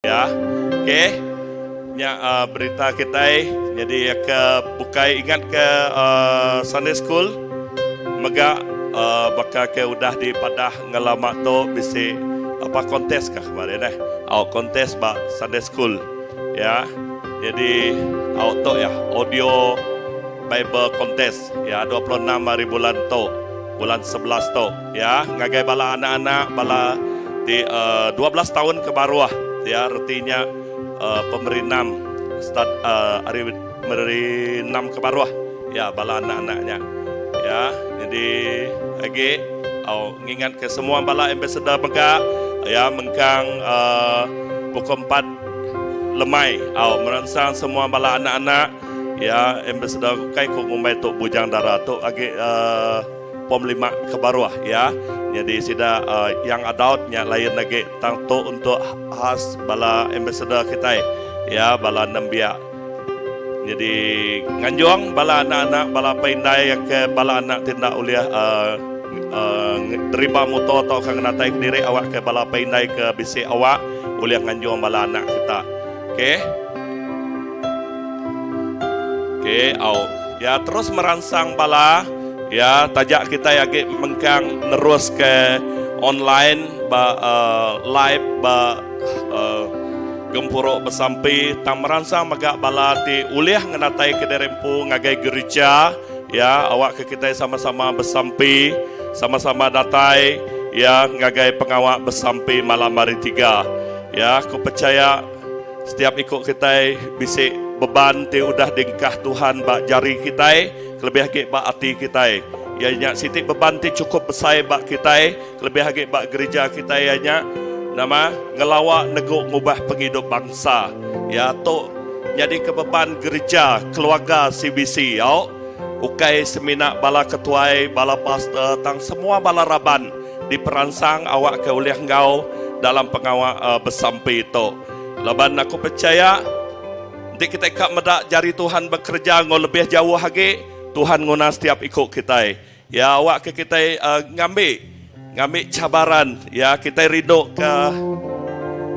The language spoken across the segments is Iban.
Ya. Ok. Nya uh, berita kitai. Jadi ke bukai ingat ke uh, Sunday School mega uh, baka ke udah dipadah ngelama tu bisi apa kontes kah kemarin eh. Au kontes ba Sunday School. Ya. Jadi au tu ya audio Bible contest ya 26 hari bulan tu bulan 11 tu ya ngagai bala anak-anak bala ti uh, 12 taun ke baruh ya reti nya uh, pemeri enam start uh, hari meri enam ke baruh ya bala anak-anaknya ya. Jadi lagi au ngingat ke semua bala ambassador mega ya mengkang uh, pukul 4 lemai au meransang semua bala anak-anak ya ambassador kai ku ngumbai tu bujang dara tu agi uh, pom 5 ke baruh ya. Jadi sida uh, yang adult nya lain lagi tang tu untuk khas bala ambassador kita ya bala nembiak. Jadi nganjung bala anak-anak bala pandai yang ke bala anak tindak oleh uh, uh, terima motor atau ke ngenatai ke diri awak ke bala pandai ke bisi awak boleh nganjung bala anak kita. Okey. Okey, au. Ya terus merangsang bala ya tajak kita lagi mengkang nerus ke online ba uh, live ba uh, gempuruk besampi tang merangsang mega bala ti ulih ngenatai ke diri empu ngagai gereja ya awak ke kita sama-sama besampi sama-sama datai ya ngagai pengawak besampi malam hari tiga ya. Aku percaya setiap ikut kita bisi beban ti udah dingkah Tuhan ba jari kita lebih lagi ba ati kita ya nya siti beban ti cukup besar ba kita lebih lagi ba gereja kita ya nya nama ngelawa neguk ngubah penghidup bangsa ya. Tu jadi kebeban gereja keluarga CBC ya. Ukai semina bala ketuai bala pastor tang semua bala raban diperansang awak ke ulih ngau dalam pengawak uh, besampi itu. Laban aku percaya nanti kita kak medak jari Tuhan bekerja ngau lebih jauh lagi Tuhan nguna setiap ikut kita ya. Awak ke kita uh, ngambil ngambil cabaran ya. Kita rindu ke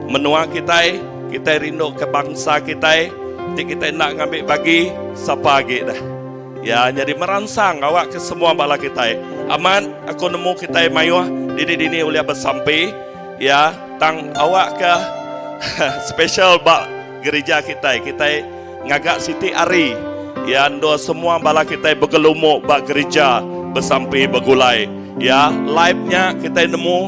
menua kita, kita rindu ke bangsa kita. Nanti kita nak ngambil bagi siapa lagi dah ya. Jadi merangsang awak ke semua bala kita. Aman aku nemu kita mayuh dini-dini oleh bersampi ya tang awak ke special ba gereja kita kita ngagak siti ari ya ndo semua bala kita bergelumuk ba gereja bersampi bergulai ya. Live nya kita nemu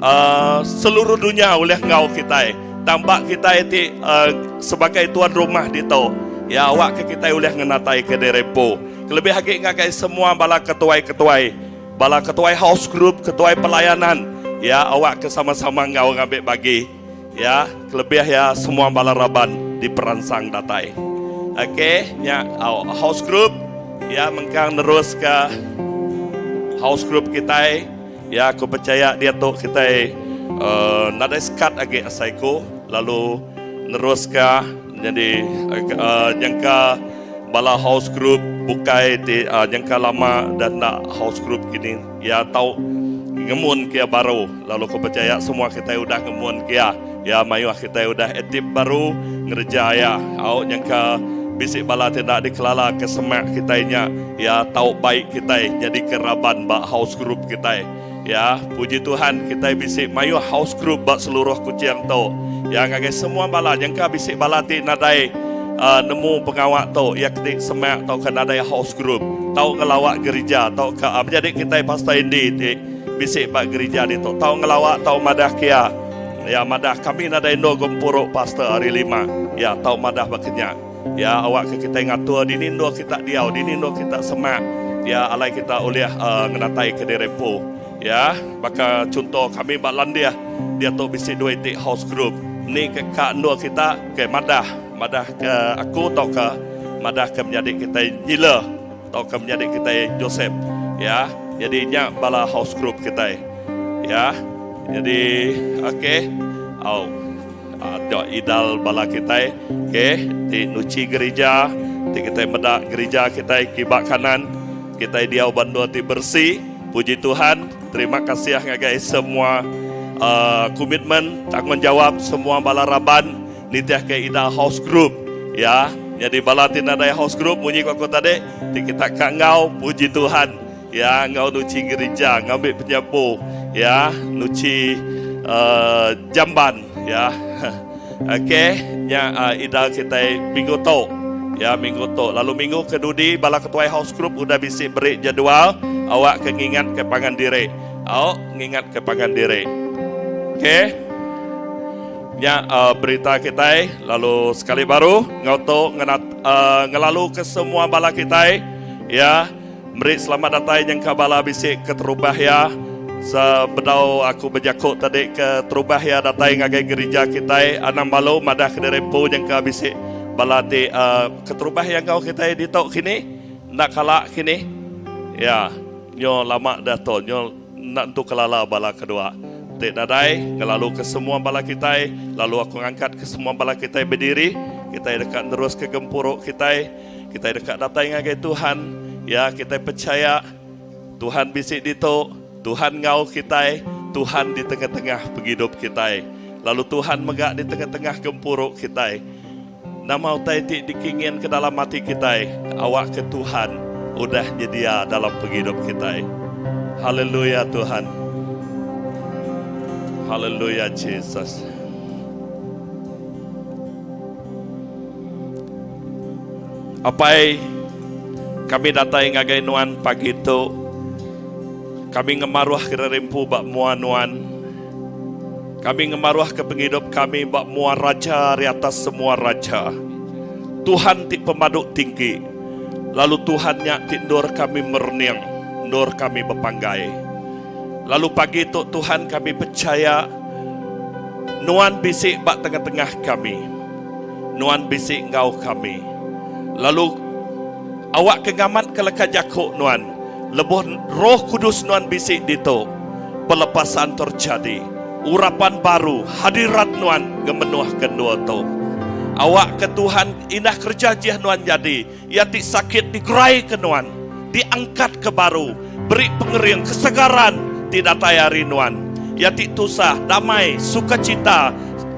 uh, seluruh dunia oleh ngau kita tambah kita ti uh, sebagai tuan rumah di tu ya. Awak ke kita oleh ngenatai ke derepo lebih lagi ngagai semua bala ketuai-ketuai bala ketuai house group ketuai pelayanan ya. Awak ke sama-sama ngau ngambil bagi ya. Kelebih ya semua bala raban di peransang datai. Okey nya house group ya mengkang terus ke house group kita ya. Aku percaya dia tu kita uh, nadai sekat lagi asaiku lalu nerus ke jadi uh, jangka bala house group bukai ti uh, jangka lama dan nak house group kini ya tau ngemun kia baru. Lalu aku percaya semua kita udah ngemun kia ya. Mayuh kita udah aktif baru ngerja ya. Au jangka bisik bala tidak dikelala ke semak kita nya ya tau baik kita jadi keraban ba house group kita ya. Puji Tuhan kita bisik mayuh house group ba seluruh Kuching tu ya. Ngagai semua bala jangka bisik bala ti nadai uh, nemu pengawak tu ya ketik semak tau ke nadai house group tau ngelawak gereja tau ke uh, menjadi kita pastor Indi ti bisik ba gereja di tu tau ngelawak tau madah kia ya madah kami nadai no gempuruk pastor hari lima ya tau madah bakenya ya. Awak ke kita ngatur di nindo kita diau di nindo kita semak ya alai kita oleh uh, ngenatai ke direpo ya. Baka contoh kami bak landia dia tu bisi dua itik house group ni ke kak ndua kita ke madah madah ke aku atau ke madah ke menjadi kita gila atau ke menjadi kita Joseph ya. Jadi nya bala house group kita ya. Jadi okey au uh, idal bala kita okey di nuci gereja di kita medak gereja kita kibak kanan kita diau bandua ti bersih. Puji Tuhan, terima kasih ngagai semua. Komitmen tanggungjawab semua bala raban nitihka ida house group ya. Nyadi bala ti nadai house group munyi ku aku tadi ti kita ka enggau puji Tuhan ya enggau nuchi gerija ngambi penyapu ya nuchi uh, jamban ya. Okey nya uh, ida kitai minggu tu ya minggu tu lalu minggu ke dudi bala ketuai house group udah bisi beri jadual awak ke ngingat ke pangan diri. Au ngingat ke pangan diri. Okey. Nya uh, berita kitai lalu sekali baru enggau tu ngenat uh, ngelalu ke semua bala kitai ya meri selamat datai nyengka bala bisi keterubah ya sebedau aku bejaku tadi ke terubah ya datai ngagai gerija kitai anang malu madah ke diri empu nyengka bisi bala ti uh, keterubah ya enggau kitai ditu kini enda kala kini ya. Nyo lama dah tu nyo enda entu kelala bala kedua. Ti nadai ngelalu ke semua bala kitai lalu aku ngangkat ke semua bala kitai bediri kitai deka nerus ke gempuru kitai kitai deka datai ngagai Tuhan ya kitai pechaya Tuhan bisi ditu Tuhan enggau kitai Tuhan di tengah-tengah pengidup kitai lalu Tuhan mega di tengah-tengah gempuru kitai. Nama utai ti dikinginka dalam ati kitai, awakka Tuhan udah nyedia dalam pengidup kitai. Haleluya Tuhan. Haleluya Jesus. Apai, kami datai ngagai Nuan pagi tu. Kami ngemaruh ke diri empu ba mua Nuan. Kami ngemaruhka pengidup kami ba mua Raja ari atas semua raja, Tuhan ti pemadu tinggi, lalu Tuhan nya ti endur kami merening, endur kami bepanggai. Lalu pagi tu Tuhan kami pechaya Nuan bisi ba tengah-tengah kami. Nuan bisi enggau kami. Lalu awakka ngamatka leka jaku Nuan lebuh Roh Kudus Nuan bisi ditu. Pelepasan terjadi. Urapan baru hadirat Nuan ngemenuhka endur tu. Awakka Tuhan indah kereja jih Nuan nyadi, iya ti sakit digeraika Nuan, diangkatka baru, beri pengering, kesegaran ti datai ari Nuan. Iya ti tusah, damai, sukacita,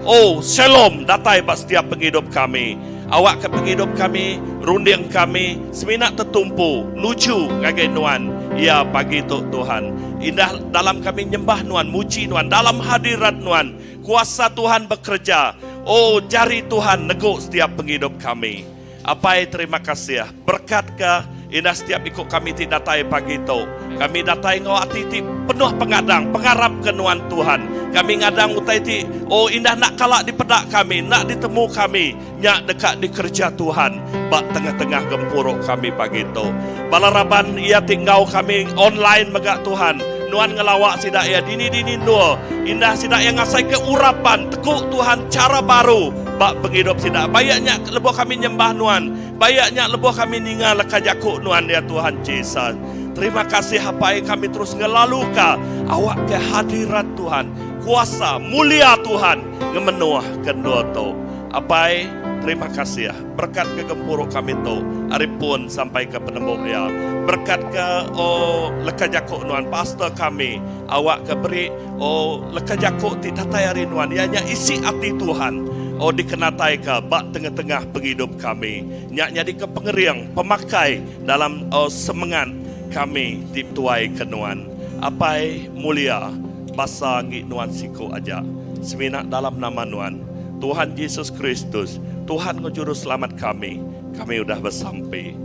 oh, shalom datai ba setiap pengidup kami. Awakka pengidup kami, runding kami, semina tetumpu nuju ngagai Nuan iya pagi tu, Tuhan. Indah dalam kami nyembah Nuan, muji Nuan, dalam hadirat Nuan, kuasa Tuhan bekereja. O, jari Tuhan negu setiap pengidup kami. Apai, terima kasih. Berekatka indah setiap iku kami ti datai pagi tu. Kami datai enggau ati ti penuh pengadang, pengarap ke Nuan Tuhan. Kami ngadang utai ti, oh, indah enda kala dipeda kami, enda ditemu kami, nya deka dikereja Tuhan ba tengah-tengah gempuru kami pagi tu. Bala raban iya ti enggau kami online mega Tuhan, Nuan ngelawa sida iya dini-dini endur. Indah sida iya ngasaika urapan teku Tuhan chara baru ba pengidup sida. Baik nya lebuh kami nyembah Nuan, Baik nya lebuh kami ninga leka jaku Nuan ya Tuhan Jesus. Terima kasih Apai kami terus ngelaluka awak ke hadirat Tuhan, kuasa mulia Tuhan ngemenuh ke endur tu. Apai, terima kasih berkat ke gempuru kami tu ari pun sampai ke penemu iya. Berkat ke oh leka jaku Nuan pastor kami awak ke beri Oh, leka jaku ti datai ari Nuan, iya nya isi ati Tuhan. Oh, dikenataika ba tengah-tengah pengidup kami. Nya nyadika pengering, pemakai dalam oh, semengat kami ti betuaika Nuan. Apai mulia, basa enggi Nuan siku aja. Semina dalam nama Nuan, Tuhan Jesus Kristus, Tuhan enggau Juruselamat kami, kami udah besampi.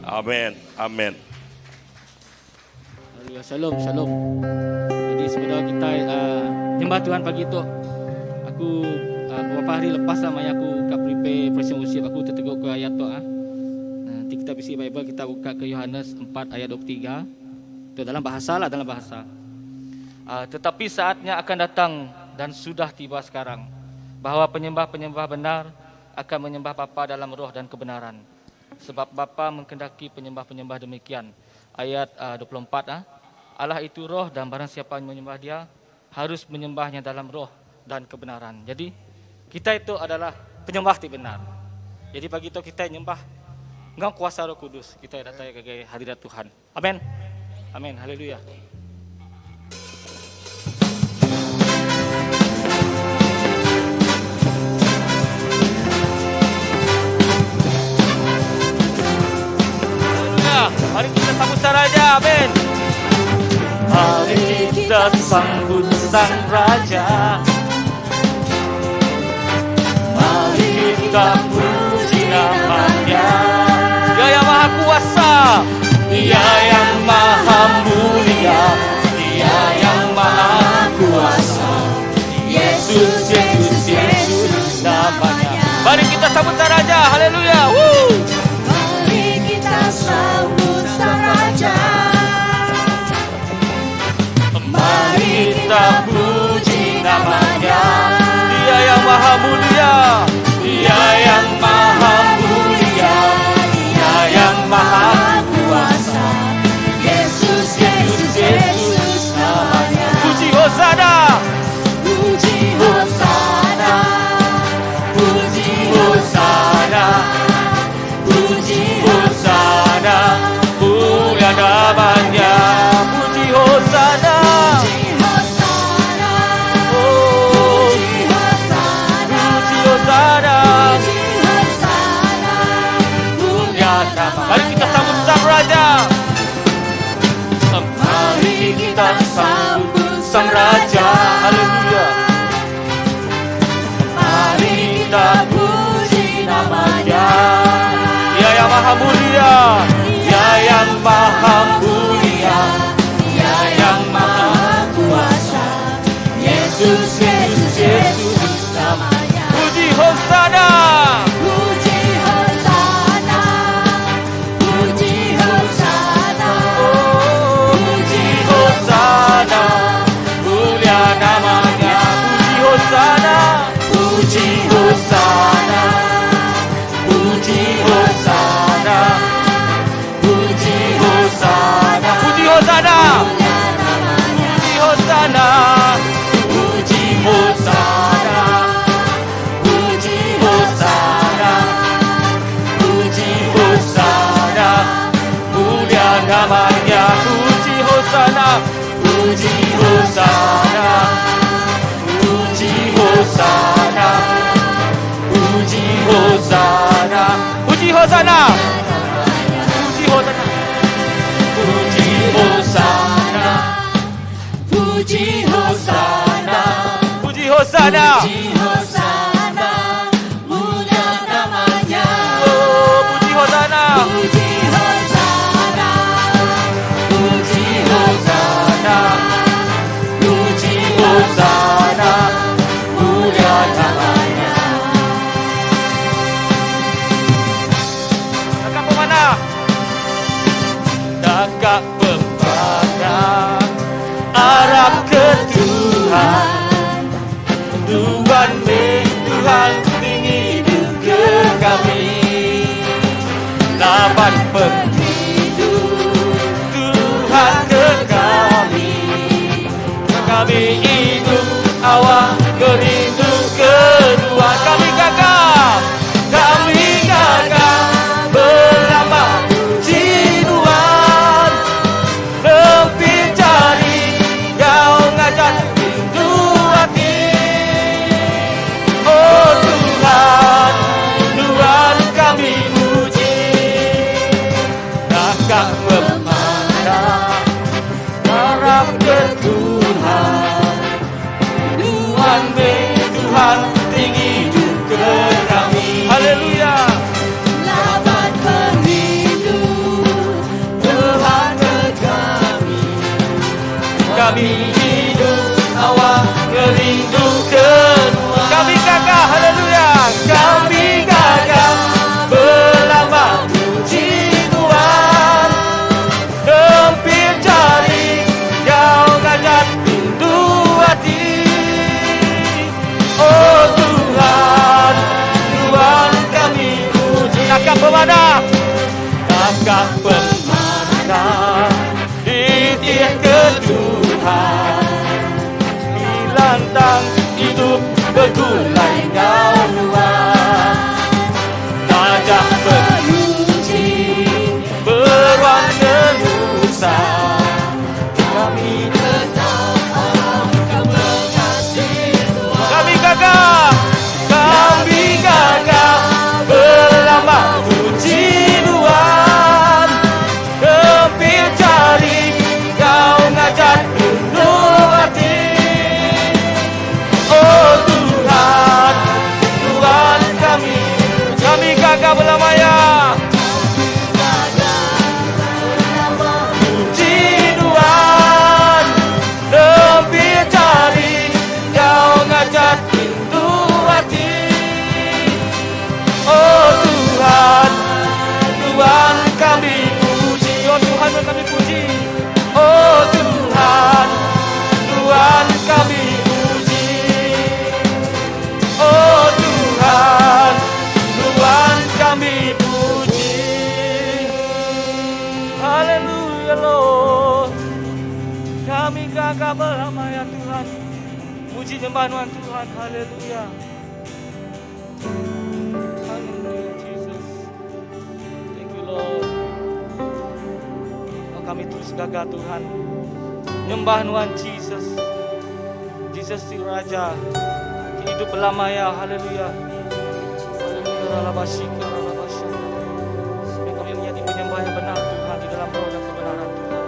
Amen. Amen. Haleluya. Shalom, shalom. Jadi sebedau kita uh, nyembah Tuhan pagi tu, aku uh, beberapa hari lepas lah maya aku ka prepare pressing worship aku terteguk ke ayat tu ah. Nanti kita bisi Bible kita buka ke Yohanes 4 ayat 23. Itu dalam bahasa lah dalam bahasa. Uh, tetapi saatnya akan datang dan sudah tiba sekarang bahwa penyembah-penyembah benar akan menyembah Bapa dalam roh dan kebenaran. Sebab Bapa mengkendaki penyembah-penyembah demikian. Ayat uh, 24 ah. Allah itu roh dan barang siapa yang menyembah dia harus menyembahnya dalam roh dan kebenaran. Jadi kita itu adalah penyembah ti benar. Jadi pagi itu kita nyembah enggau kuasa Roh Kudus kita datai ke hadirat Tuhan. Amin. Amin. Haleluya. sambut Sang Raja. Amen. Mari kita sambut Sang Raja. Mari kita puji namanya. Dia yang maha kuasa. Dia yang maha mulia. Dia yang maha kuasa. Yesus, Yesus, Yesus namanya. Mari kita sambut Sang Raja. Haleluya. Woo. Mari kita sambut Sang Raja. Mari kita puji namanya. Dia yang maha mulia. Dia yang maha mulia. Dia yang maha kuasa. Yesus, Yesus, Yesus namanya. Puji Hosana. Puji Hosana. Puji Hosana. Puji Hosana. Mulia namanya. Puji Hosana. Puji Hosana. Oh. Puji Hosana. Puji Hosana. Puji Hosana. Mulia nama. Mari kita sambut Sang Raja. Mari kita sambut Sang Raja. Haleluya. Mari kita puji namanya. Dia yang maha mulia. Dia yang maha mulia. Dia yang maha kuasa. Yesus, Yesus, Yesus namanya. Puji Hosana. Puji Hosana. Puji Hosana. Oh, Puji Hosana. Mulia namanya. Puji Hosana. Puji Hosana. Puji Hosana. Puji Hosana. Puji Hosana. Mulia namanya. Puji Hosana. Puji Hosana. Puji Hosana. Puji Hosana. Mulia namanya. Puji Hosana. Puji Hosana. Puji Hosana. Puji Hosana. Puji Hosana. Puji Hosana. Puji Hosana. Puji Hosana. Puji Hosana. Puji Hosana. Mulia namanya. Oh, puji Hosana. Puji Hosana. Puji Hosana. Puji Hosana. Mulia namanya. Kakak pemana? Kakak pemana. Arap ke Tuhan. Tuhan me Tuhan tinggi ke kami. Laban penghidup Tuhan ke kami. Kami hidup awak kerindu kedua. Kami gagal, kami gagal berlama puji Tuhan. Lebih cari kau ngajar rindu hati. Oh Tuhan, Tuhan kami puji. Kakak memandang harap ke Tuhan. Tuhan me Tuhan tinggi ke kami. Haleluya. Laban penghidup Tuhan ke kami. Kami hidup awak ngerindu ke Kami gagah, haleluya. Kami gagah berlama puji Tuhan. Ngambi puji. Haleluya Lord. Kami gaga belama ya Tuhan. Muji nyembah nuan Tuhan. Haleluya. Haleluya Jesus. Thank you Lord. Oh, kami terus gaga Tuhan. Nyembah nuan Jesus. Jesus si Raja. Hidup belama ya. Haleluya. Haleluya. Ralabashika, ralabashika. Supaya kami menjadi penyembah yang benar Tuhan di dalam roh dan kebenaran Tuhan.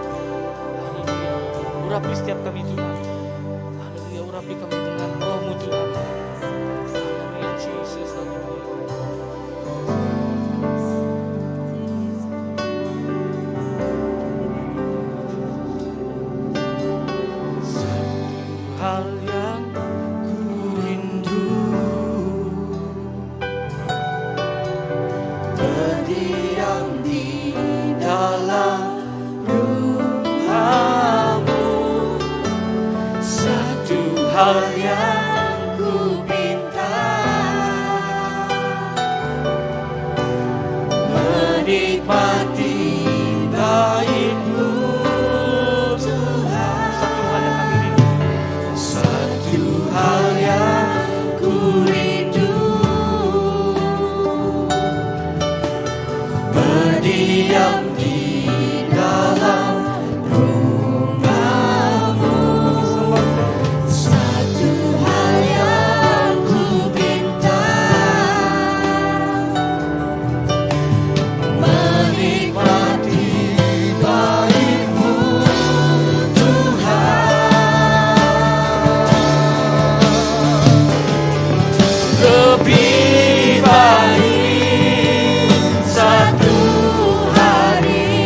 Haleluya. Urapi setiap kami Tuhan. Haleluya. Urapi kami dengan rohmu Tuhan. Haleluya Jesus. Haleluya. Satu hal yang ku rindu Berdiam di dalam rumahmu Satu hal yang ku pinta Menikmati baitmu Tuhan Satu hal yang kami rindu Satu hal yang ku rindu Berdiam di dalam rumahmu Kami sembah Kau. Satu hal yang ku pinta Menikmati baitmu Tuhan Lebih baik satu hari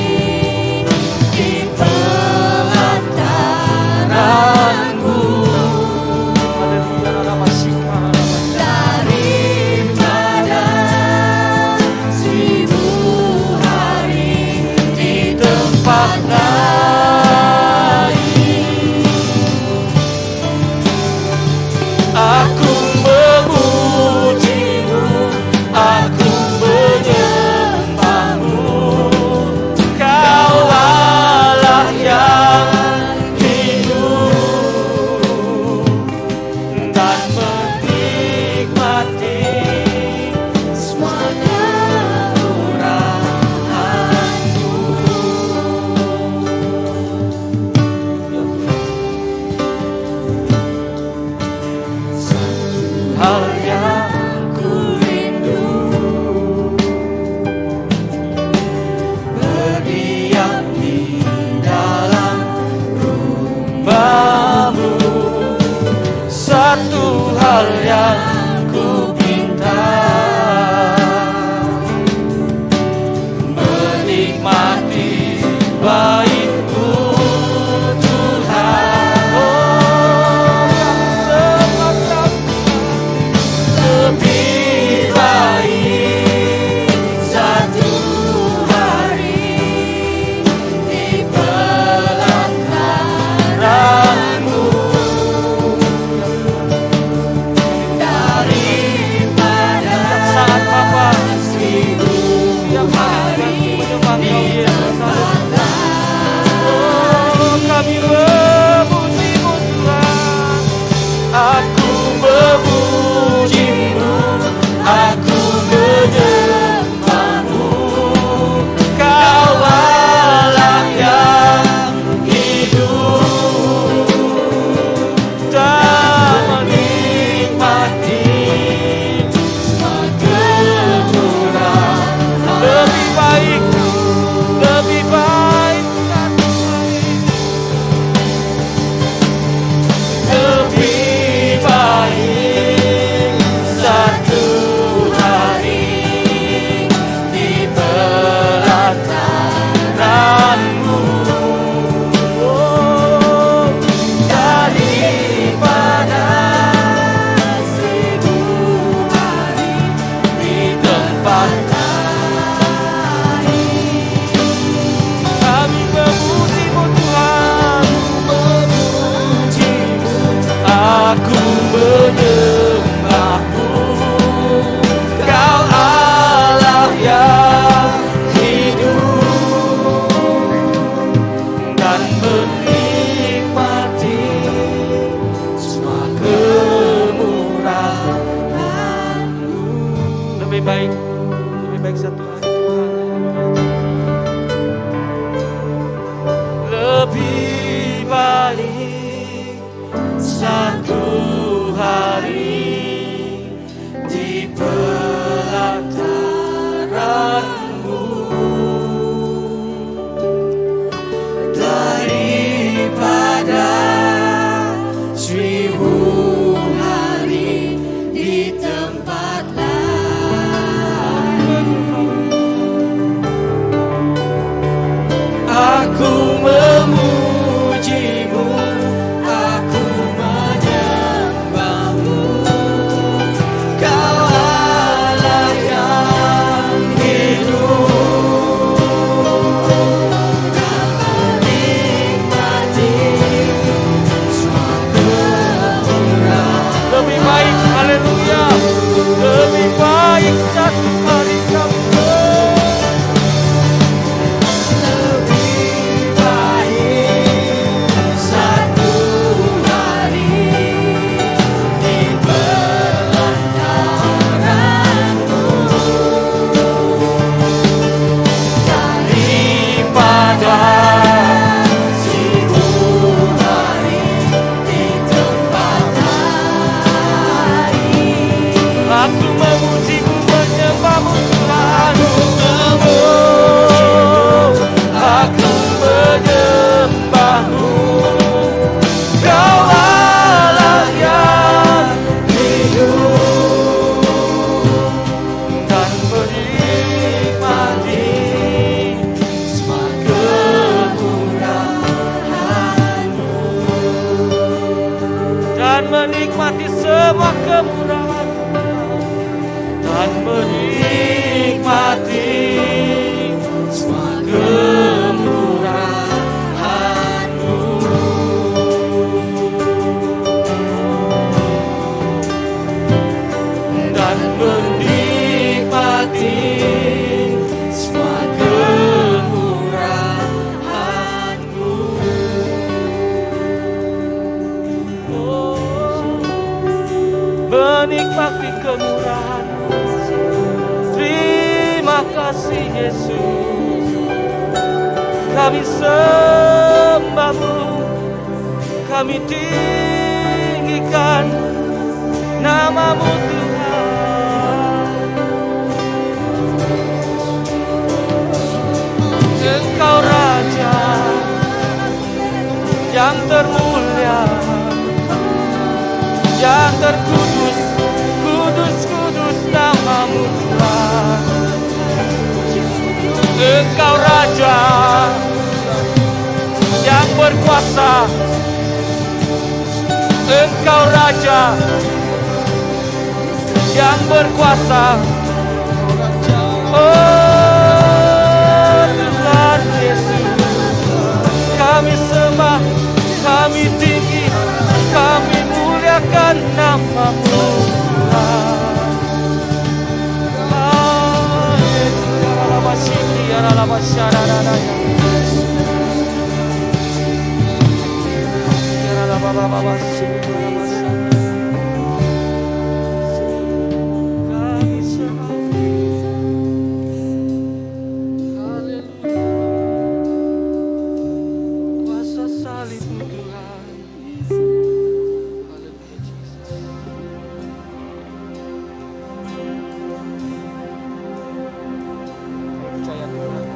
satu hari Tuhan. Lebih baik satu hari di pelataranmu daripada 1000 hari di tempat lain. Aku memujimu, aku menyembahmu. Kau Allah yang hidup dan menikmati semua kemurahan. Lebih baik, haleluya. Lebih baik satu hari kau Lebih baik satu hari di pelataranmu daripada 1000 hari di tempat lain. Aku memujimu, menyembahmu Tuhan. Aku menyembahmu. Kau Allah yang hidup dan menikmati Semua kemurahanmu. Dan menikmati semua kemurahan dan menikmati Semua kemurahanmu. Dan menikmati Semua kemurahanmu. Oh, menikmati kemurahanmu. Terima kasih Yesus. Kami sembahmu, kami tinggikan namamu Tuhan. Engkau Raja yang termulia, yang terkudus, kudus, kudus namamu Tuhan. Engkau Raja yang berkuasa, Engkau Raja yang berkuasa. Oh Tuhan Yesus, kami sembah, kami tinggi, kami muliakan namamu Tuhan. Kami sembah. Haleluya. Kuasa salibmu Tuhan. Haleluya Jesus. Kami percaya Tuhan,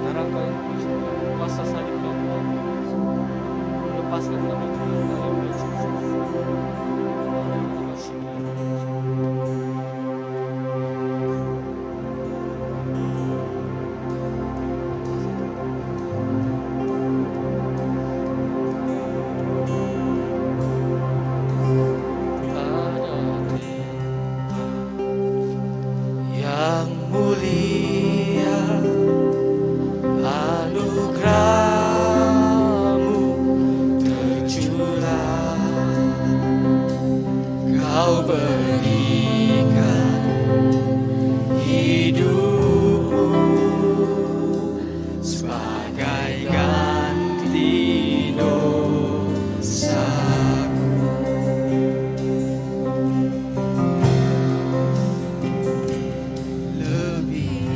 darah Kau yang kudus Tuhan, kuasa salib Kau Tuhan, melepaskan kami Tuhan. Haleluya Jesus. Haleluya. Yang mulia anugerahmu tercurah, Kau berikan hidupmu sebagai ganti dosaku. Lebih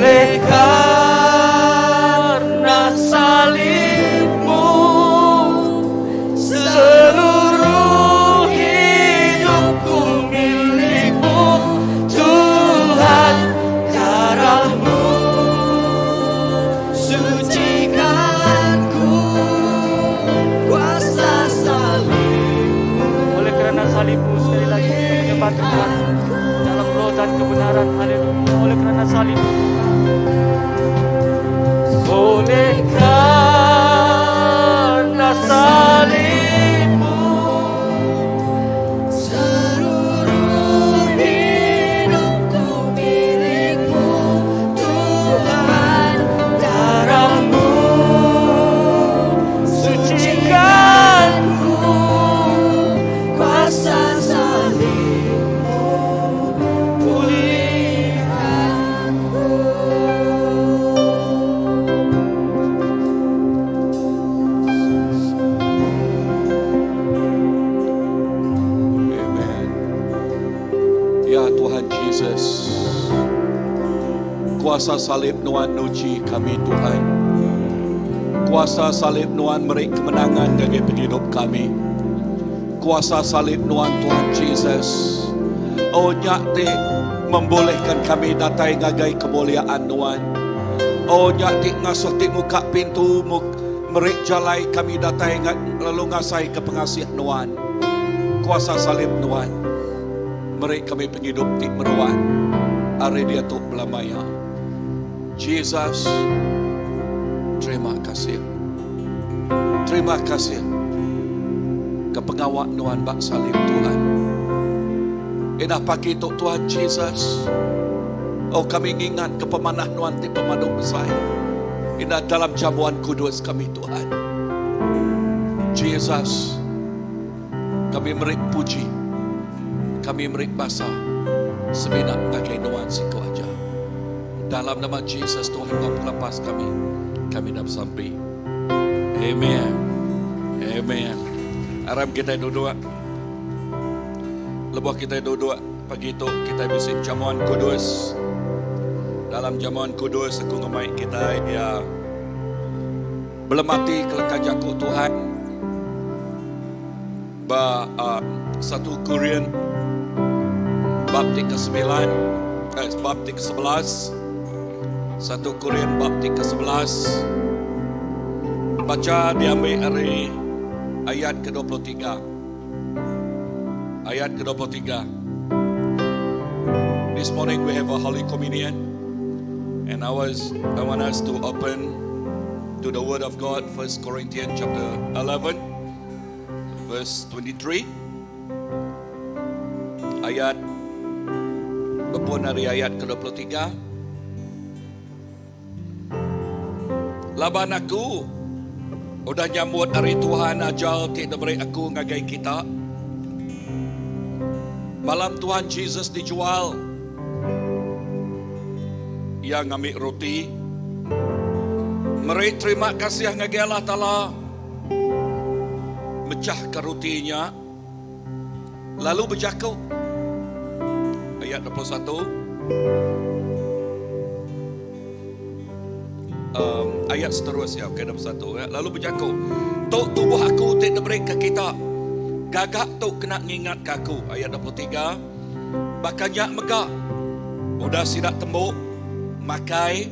Oleh karena salibmu seluruh hidupku milikmu Tuhan darahmu sucikan ku kuasa salibmu Oleh kerana salibmu sekali lagi kita menyembah Tuhan dalam roh dan kebenaran. Haleluya. Oleh kerana salibmu. Oleh karena salibmu Seluruh hidupku milikmu Tuhan darahmu sucikan ku kuasa salibmu pulihkan ku. Amen. Ya Tuhan Jesus. Kuasa salib Nuan nuci kami Tuhan. Kuasa salib Nuan beri kemenangan bagi penghidup kami. Kuasa salib Nuan Tuhan Jesus. Oh nyak ti membolehkan kami datai ngagai kemuliaan Nuan. Oh nyak ti ngasuh ti muka pintu muk merik jalai kami datai lalu ngasai ke pengasih Nuan. Kuasa salib Nuan. Merik kami penghidup ti meruan. Ari dia tu belamaya. Jesus, terima kasih. Terima kasih ke pengawak Nuan bak salib Tuhan. Inah pagi tu Tuhan Jesus. Oh kami ingat ke pemanah Nuan ti pemadu besar. Inah dalam jamuan kudus kami Tuhan. Jesus, kami merik puji. Kami merik basa. Semina ngagai Nuan siko aja. Dalam nama Jesus Tuhan kau pelepas kami. Kami dah sampai. Amen. Amen. Aram kita duduk. Lebuh kita duduk pagi tu kita bisa jamuan kudus. Dalam jamuan kudus aku ngemai kita ya belum mati kelekah jaku Tuhan. Ba 1 Korin bab ke-9 eh, bab ke-11 1 Korin bab ke-11 baca diambil dari ayat ke-23 ayat ke-23. This morning we have a Holy Communion and I want us to open to the Word of God, 1 Corinthians chapter 11 verse 23. Ayat berpun dari ayat ke-23. Laban aku udah nyambut dari Tuhan ajal ti diberi aku ngagai kita. Malam Tuhan Jesus dijual. Ia ngambil roti. Meri terima kasih ngagai Allah Ta'ala. Mecah ke rotinya. Lalu berjakuk. Ayat 21. Ayat seterusnya, okey, 21 ya. Lalu berjakuk. Tok tubuh aku ti diberi ke kita. Gagak tu kena ngingat ke aku. Ayat 23. Bahkan nyak megak. Udah sidak tembuk. Makai.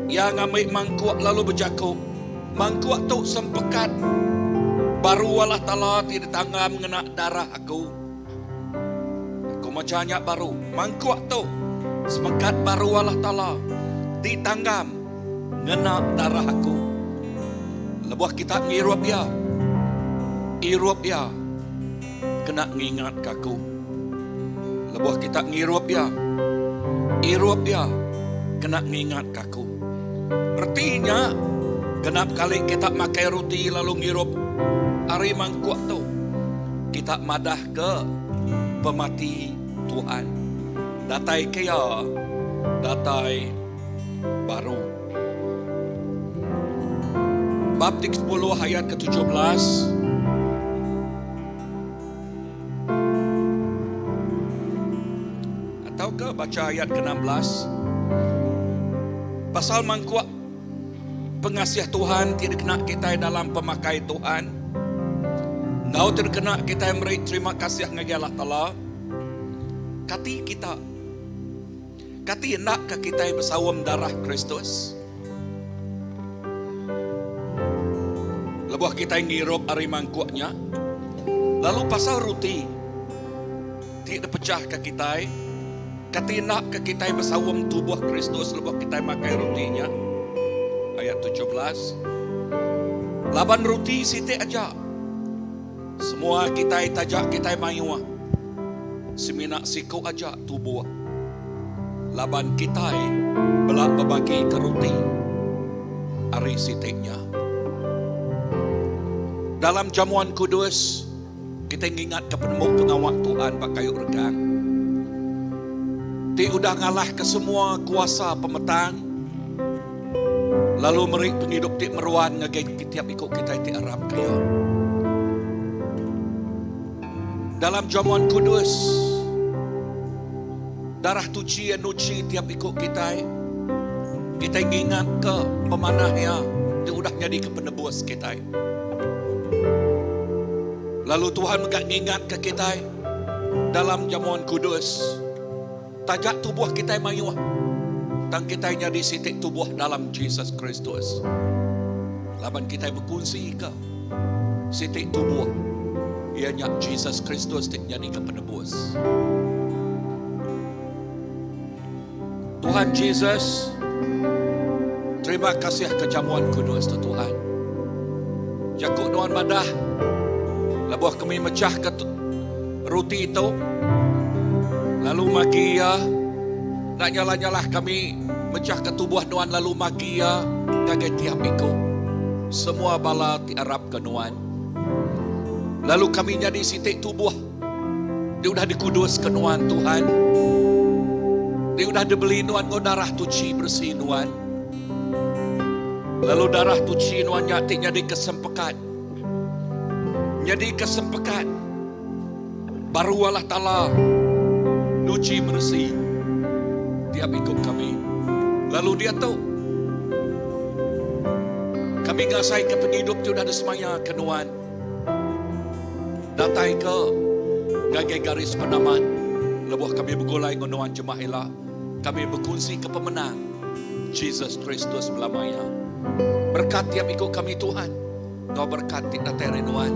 Yang ngambil mangkuk lalu berjakuk. Mangkuk tu sempekat. Baru Allah Ta'ala tidak tanggam ngena darah aku. Aku macam nyak baru. Mangkuk tu semekat baru Allah Ta'ala ditanggam ngena darah aku. Lebuh kita ngirup ya. Irup ya. Kena ngingat ke aku. Lebuh kita ngirup ya. Irup ya. Kena ngingat ke aku. Artinya, genap kali kita makai roti lalu ngirup ari mangkuk tu, kita madah ke pemati Tuhan. Datai kaya, datai baru. Bab 10 ayat ke-17. Atau ke baca ayat ke-16. Pasal mangkuk pengasih Tuhan ti dikena kitai dalam pemakai Tuhan, enggau ti dikena kitai meri terima kasih ngagai Allah Taala, kati kita, kati enda ka kitai besaum darah Kristus? Lebuh kitai ngirup ari mangkuk nya, lalu pasal ruti ti dipechahka kitai, Kati enda ke kitai besaum tubuh Kristus lebuh kitai makai ruti nya? Ayat 17. Laban ruti siti aja. Semua kitai taja kitai mayuh semina siku aja tubuh. Laban kitai bela bebagi ke ruti ari siti nya. Dalam jamuan kudus, Kitai ngingatka penemu pengawa Tuhan ba kayu regang ti udah ngalahka semua kuasa pemetang lalu meri pengidup ti meruan ngagai tiap iku kitai ti arapka Iya. Dalam jamuan kudus, darah tuchi Iya nuchi tiap iku kitai. Kitai ngingatka pemanah Iya ti udah nyadika penebus kitai. Lalu Tuhan mega ngingatka kitai dalam jamuan kudus, taja tubuh kitai mayuh, tang kitai nyadi siti tubuh dalam Jesus Kristus. Laban kitai bekunsika siti tubuh, iya nya Jesus Kristus ti nyadika penebus. Tuhan Jesus, terima kasih ke jamuan kudus tu Tuhan. Jaku nuan madah, lebuh kami mecah ke ruti tu, lalu magi iya, nak nyalah-nyalah kami mecah ke tubuh nuan lalu magi iya ngagai tiap iku semua bala ti arap ke nuan. Lalu kami nyadi siti tubuh Ti udah dikuduska Nuan, Tuhan. Ti udah dibeli Nuan enggau darah tuchi beresi Nuan. Lalu darah tuchi Nuan nya ti nyadika sempekat. Nyadika sempekat baru Allah Taala nuchi beresi tiap iku kami. Lalu diatu kami ngasaika pengidup ti udah disemayaka Nuan. Datai ke ngagai garis penamat lebuh kami begulai enggau nuan jemah ila, kami bekunsi ke pemenang Jesus Kristus belama iya. Berkat tiap iku kami Tuhan enggau berkat ti datai ari nuan.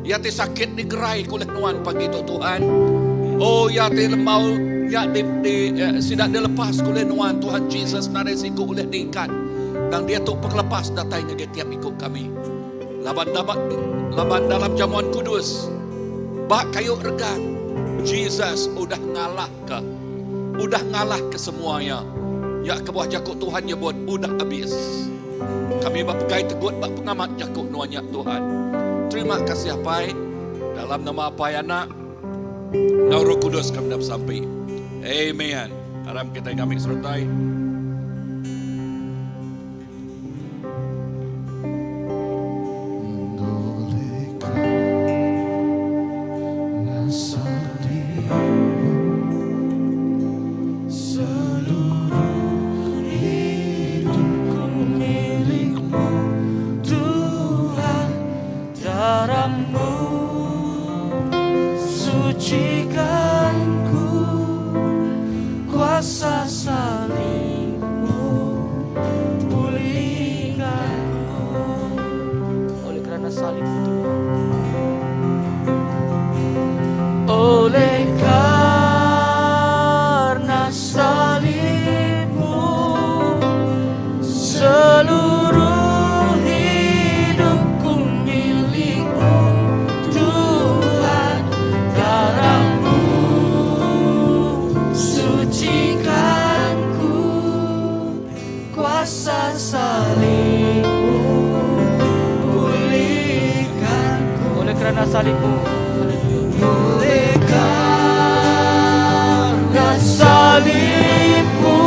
Iya ti sakit digerai ke ulih nuan pagi tu Tuhan. Oh iya ti lembau nya di, di eh, sida dilepas ke ulih nuan Tuhan Jesus nadai siku ulih diikat. Tang diatu pengelepas datai ngagai tiap iku kami. Laban dapat laban dalam jamuan kudus ba kayu regang Jesus udah ngalahka udah ngalahka semua iya. Nya kebuah jaku Tuhan nyebut udah abis. Kami ba pegai tegut ba pengamat jaku nuan nya Tuhan. Terima kasih Apai dalam nama Apai Anak enggau Roh Kudus kami dah besampi. Amen. Aram kitai ngambi sertai. Oleh kerana salibmu Tuhan. Oleh karena salibmu seluruh hidupku milikmu Tuhan darahmu sucikanku kuasa salibmu pulihkanku oleh kerana salibmu oleh karena salibmu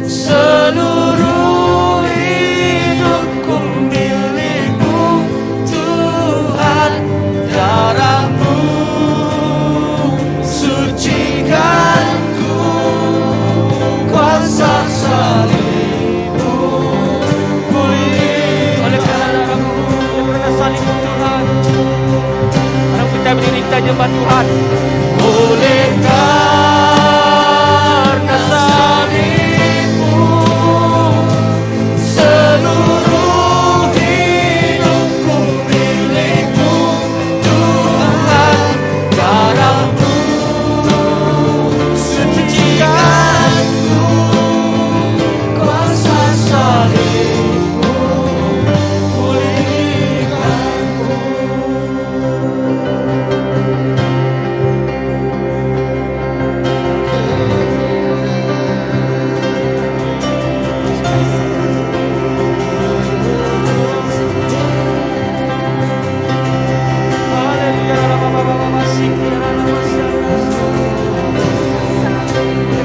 seluruh hidupku milikmu Tuhan darahmu sucikanku kuasa. Tuhan. Oleh karena salibmu seluruh hidupku milikmu Tuhan darahmu sucikanku kuasa salibmu pulihkanku.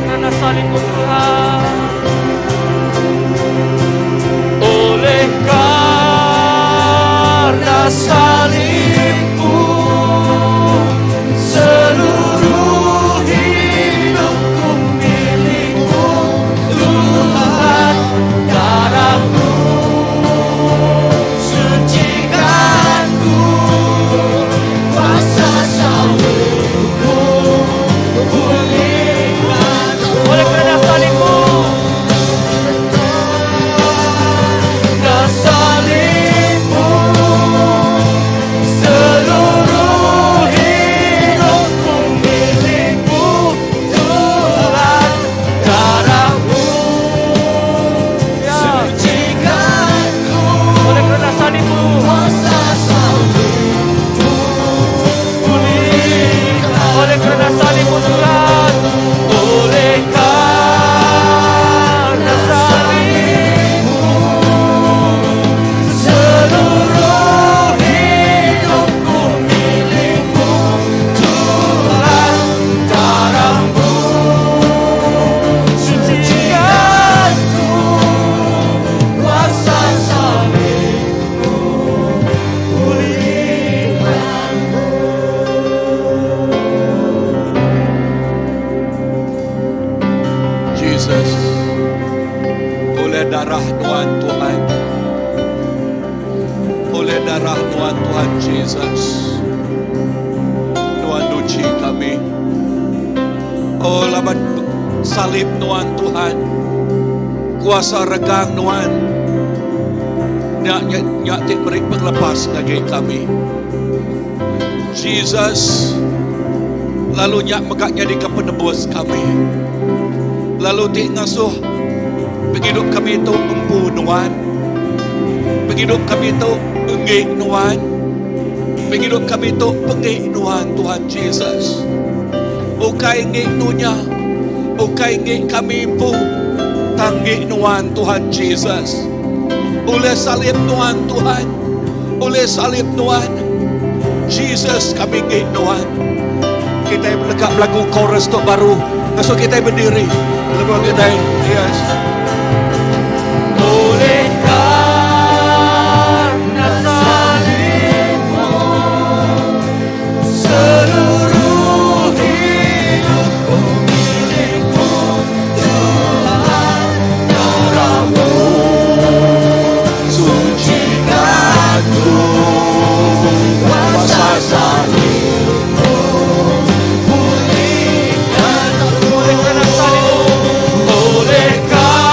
Kerana salibmu Tuhan Oleh karena salibmu Seluruh hidupku milikmu Tuhan darahmu sucikanku kuasa salibmu pulihkanku Oleh kerana salibmu Karena salibmu seluruh hidupku milikmu Tuhan darahmu sucikanku Oleh kerana salibmu kuasa salibmu pulihkan Oleh kerana salibmu Tuhan Oleh karena salibmu seluruh hidupku milikmu Tuhan darahmu sucikanku kuasa salibmu pulihkanku. Jesus oleh darah Tuhan Tuhan oleh darah Tuhan Tuhan Jesus Tuhan nuci kami Oh laban salib Tuhan Tuhan kuasa regang Tuhan nyak nyak nyak ti beri penglepas bagi kami Jesus lalu nyak megak jadi ke penebus kami lalu ti ngasuh pengidup kami itu empu nuan pengidup kami itu engik nuan pengidup kami itu pengik nuan Tuhan Jesus ukai engik nunya ukai engik kami empu tanggik nuan Tuhan Jesus oleh salib nuan Tuhan oleh salib nuan Jesus kami engik nuan kita melekap lagu chorus tu baru masuk kita berdiri lepas kita yes Oleh karena salibmu seluruh hidupku milikmu Tuhan darahmu sucikanku kuasa salibmu pulihkanku Oleh karena salibmu oleh karena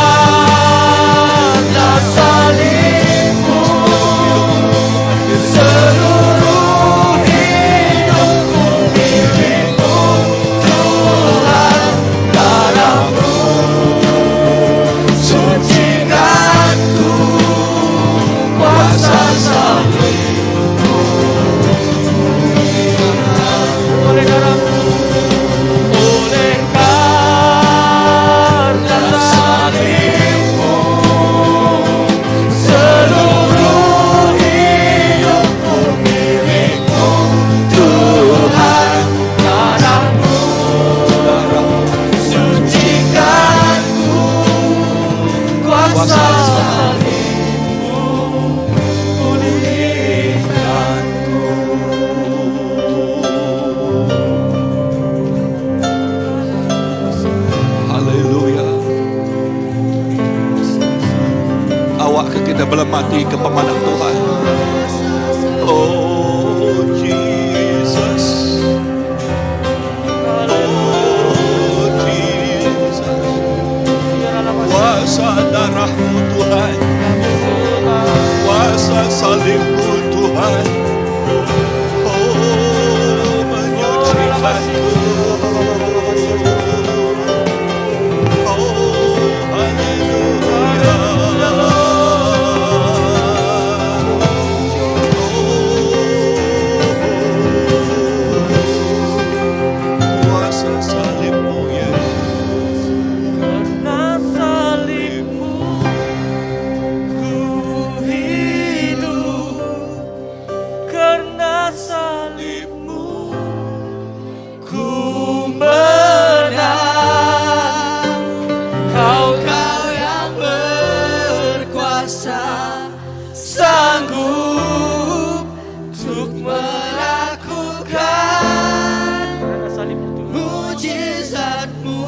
salibmu seluruh hidupku milikmu Tuhan darahmu sucikanku kuasa salibmu oleh darahmu oleh karena salibmu seluruh hidupku milikmu Tuhan darahmu sucikanku kuasa salibmu pulihkanku. Haleluya. Awak ke kita belum mati ke pemanah Tuhan. Oh Jesus. Kuasa darahmu Tuhan. Kuasa salibmu Tuhan. Oh, menyucikanku. Oh, haleluya. Oh, kuasa salibmu Yesus. Karena salibmu ku hidup, karena salibmu ku menang. Kau kau yang berkuasa sanggup untuk melakukan Karena salibmu Tuhan. mujizatmu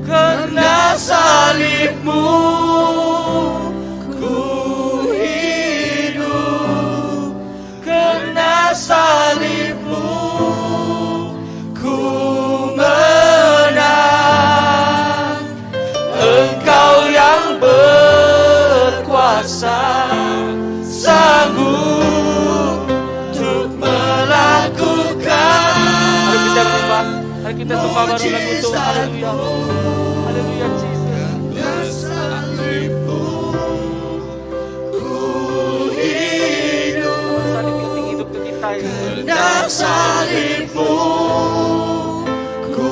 karena salibmu ku hidup karena salibmu ku menang engkau yang berkuasa sanggup untuk melakukan Mari kita menyembah. Mari kita sembah baru lagu itu. Haleluya. Haleluya Jesus. Salibmu ku hidup Salib yang tinggi hidup ke kita. Karena salibmu ku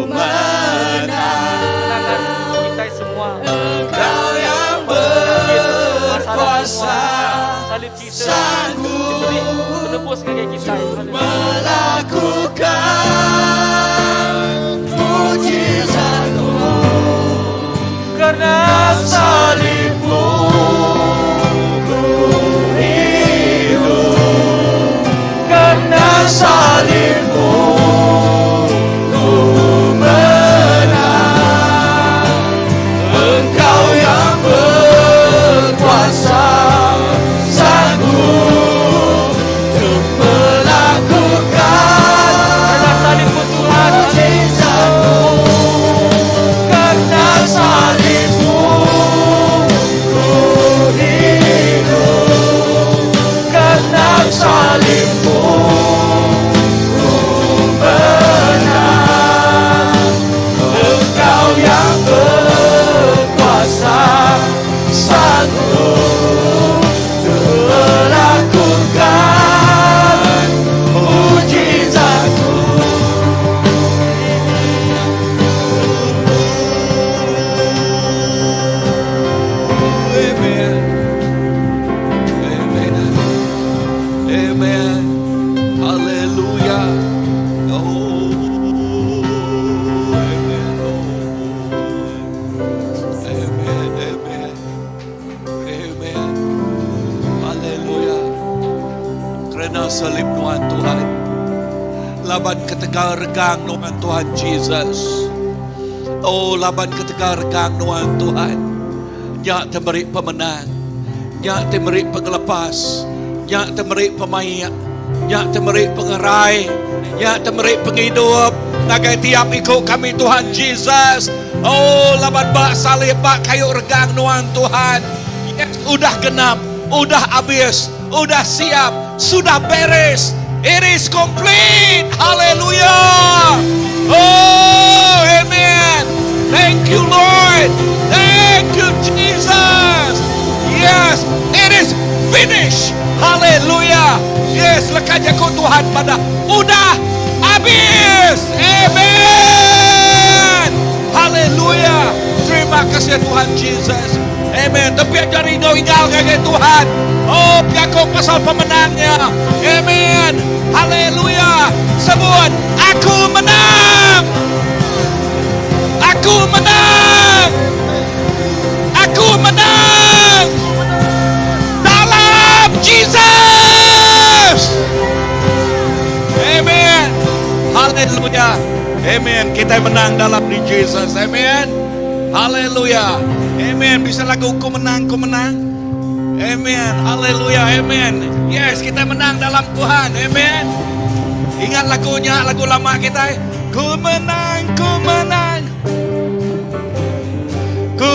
menang Kemenangan kita semua. Engkau yang Masalah berkuasa semua. Salib Jesus. Sanggup Diberi penebus ngagai kita. Haleluya. melakukan mujizatmu Karena salibmu ku hidup karena salibmu ku menang engkau yang berkuasa sanggup untuk melakukan Karena salibmu Tuhan. mujizatmu karena salibmu ku hidup karena salibmu ku menang engkau yang berkuasa sanggup untuk melakukan mujizatmu. Amen. Amen. Amen. Hallelujah. Oh, amen. Oh, amen. Amen. Amen. Hallelujah. Kerana salib Tuhan Tuhan. Laban ketegal regang Tuhan Tuhan Jesus. Oh, laban ketegal regang Tuhan Tuhan. Nya teberi pemenang. Nya teberi pengelepas. Nya teberi pemayak. Nya teberi pengerai. Nya teberi penghidup. Ngagai tiap ikut kami Tuhan Jesus. Oh, laban bak salib bak kayu regang Tuhan Tuhan. Yes, udah genap, udah habis, udah siap, sudah beres. It is complete. Hallelujah. Oh, amen. Thank you, Lord. Thank you, Jesus. Yes, it is finished. Hallelujah. Yes, lekat jaku Tuhan pada udah habis. Amen. Hallelujah. Terima kasih Tuhan Jesus. Amen. Tapi jari kau ingal ngagai Tuhan. Oh, Yakub pasal pemenangnya. Amen. Haleluya. Sebut, aku menang. Aku menang. Aku menang. Dalam Jesus. Amen. Haleluya. Amen. Kita menang dalam di Jesus. Amen. Haleluya. Amen. Bisa lagu ku menang, ku menang. Amen. Haleluya. Amen. Yes, kita menang dalam Tuhan. Amen. Ingat lagunya, lagu lama kita. Ku menang, ku menang. Ku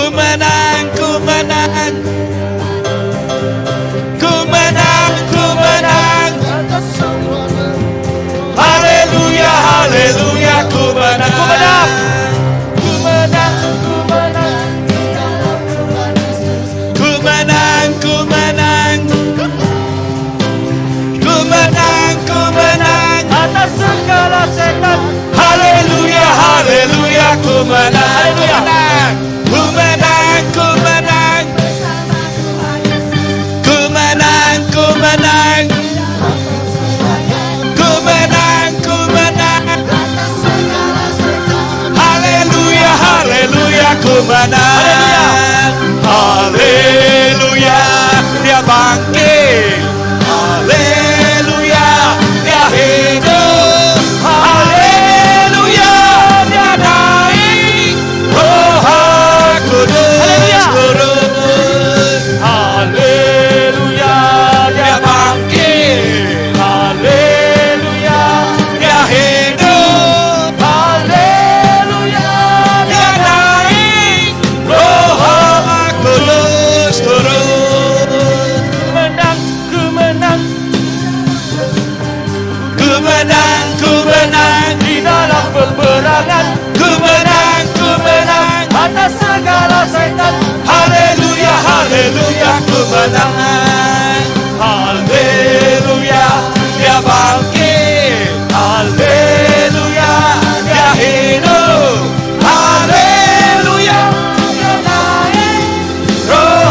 Haleluya, Dia bangkit. Haleluya, Dia hidup. Haleluya, Dia naik. Roh Kudus turun. Haleluya, Dia bangkit. Haleluya, Dia hidup. Haleluya, Dia naik. Roh Kudus turun. menang, ku menang Ku menang, ku menang. di dalam peperangan Ku menang, ku menang. atas segala syaitan. Haleluya, haleluya, ku menang. Haleluya, Dia bangkit. Haleluya, Dia hidup. Haleluya, Dia naik. Roh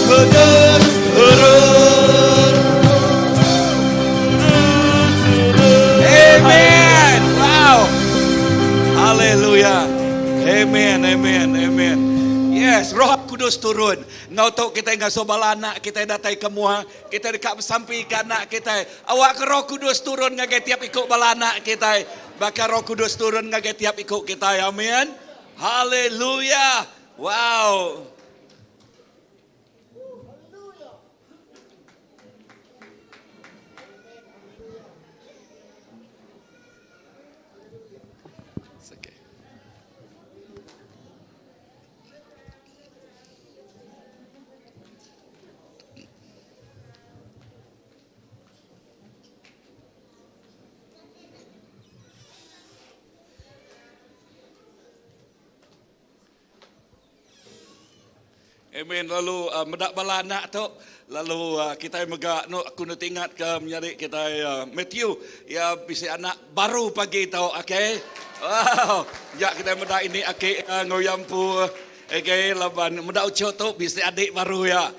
Kudus turun. Amen. Wow. Haleluya. Amen, amen, amen. Yes, Roh Kudus turun. Ngau tu kita ngasuh bala anak kita datai ke mua, kita dekat bersampi ke anak kita. Awak ke Roh Kudus turun ngagai tiap ikut bala anak kita. Bakal Roh Kudus turun ngagai tiap ikut kita. Amen. Haleluya. Wow. It's okay. Amen. Lalu uh, medak bala anak tu, lalu uh, kita mega no aku nak ingat ke menyadi kita uh, Matthew ya bisi anak baru pagi tau, okay? Wow. Ya kita medak ini ake uh, ngoyampu okay laban medak ucok tu bisi adik baru ya.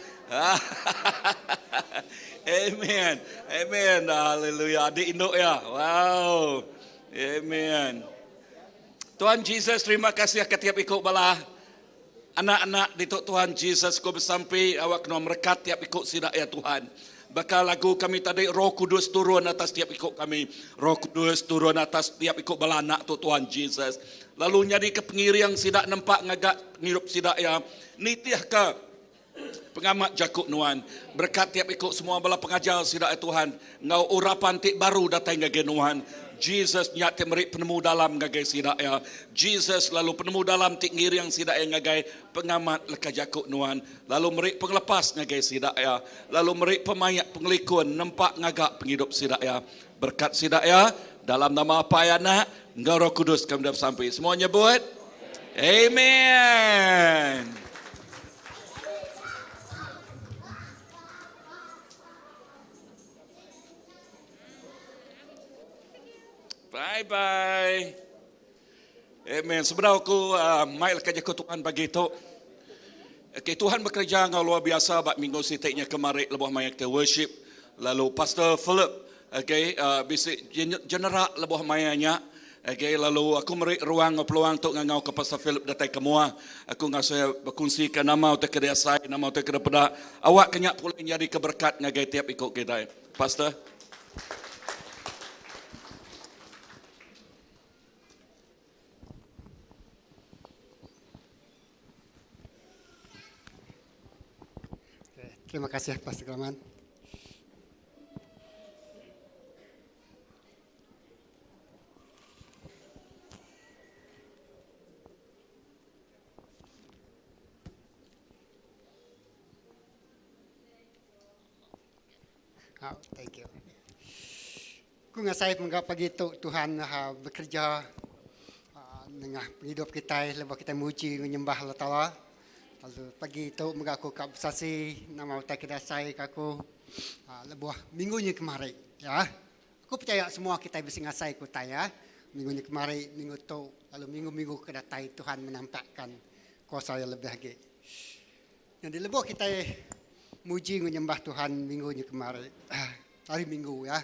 Amen. Amen. Hallelujah. Adik induk ya. Wow. Amen. Tuhan Jesus terima kasih ke tiap ikut bala anak-anak dituk Tuhan Jesus ku besampi awak kena merekat tiap ikut sidak ya Tuhan. Bakal lagu kami tadi Roh Kudus turun atas tiap ikut kami. Roh Kudus turun atas tiap ikut bala anak tu Tuhan Jesus. Lalu nyadi ke pengiring sidak nempak ngagak ngirup sidak ya. Nitih ke pengamat Jakub Nuan. Berkat tiap ikut semua bala pengajar sidak ya Tuhan. Ngau urapan tik baru datang ngagai Nuan. Jesus nyak ti meri penemu dalam ngagai sidak ya. Jesus lalu penemu dalam ti ngiring sidak ya ngagai pengamat leka Jakub Nuan. Lalu meri penglepas ngagai sidak ya. Lalu meri pemayak pengelikun nempak ngagak penghidup sidak ya. Berkat sidak ya. Dalam nama apa ya nak? Engkau Roh Kudus kami dah sampai. Semuanya buat. Amen. Bye bye. Amen. Sebenarnya aku uh, mai kerja ke Tuhan pagi tu. Okay, Tuhan bekerja dengan luar biasa bak minggu sitiknya kemarin lebuh maya kita worship. Lalu Pastor Philip, okay, uh, bisi generak lebuh mayanya. Okay, lalu aku meri ruang peluang untuk ngangau ke Pastor Philip datai ke mua. Aku ngasa berkongsi ke nama utai ke sai, nama utai ke peda. Awak kenyak pula jadi keberkat ngagai tiap ikut kita. Pastor. Terima kasih Pastor Kelaman. Oh, thank you. Ku ngasai menggap pagi tu Tuhan uh, bekerja uh, dengan hidup kita lepas kita muji menyembah Allah Taala. Lalu pagi tu menggak aku kap sasi nama utai kita sai ke aku uh, lebuh minggu ni kemarin ya. Aku percaya semua kita bisa ngasai ku tai ya. Minggu ni kemarin, minggu tu, lalu minggu-minggu kedatai Tuhan menampakkan kuasa yang lebih lagi. Jadi lebuh kita muji menyembah Tuhan minggu ni kemarin, hari minggu ya.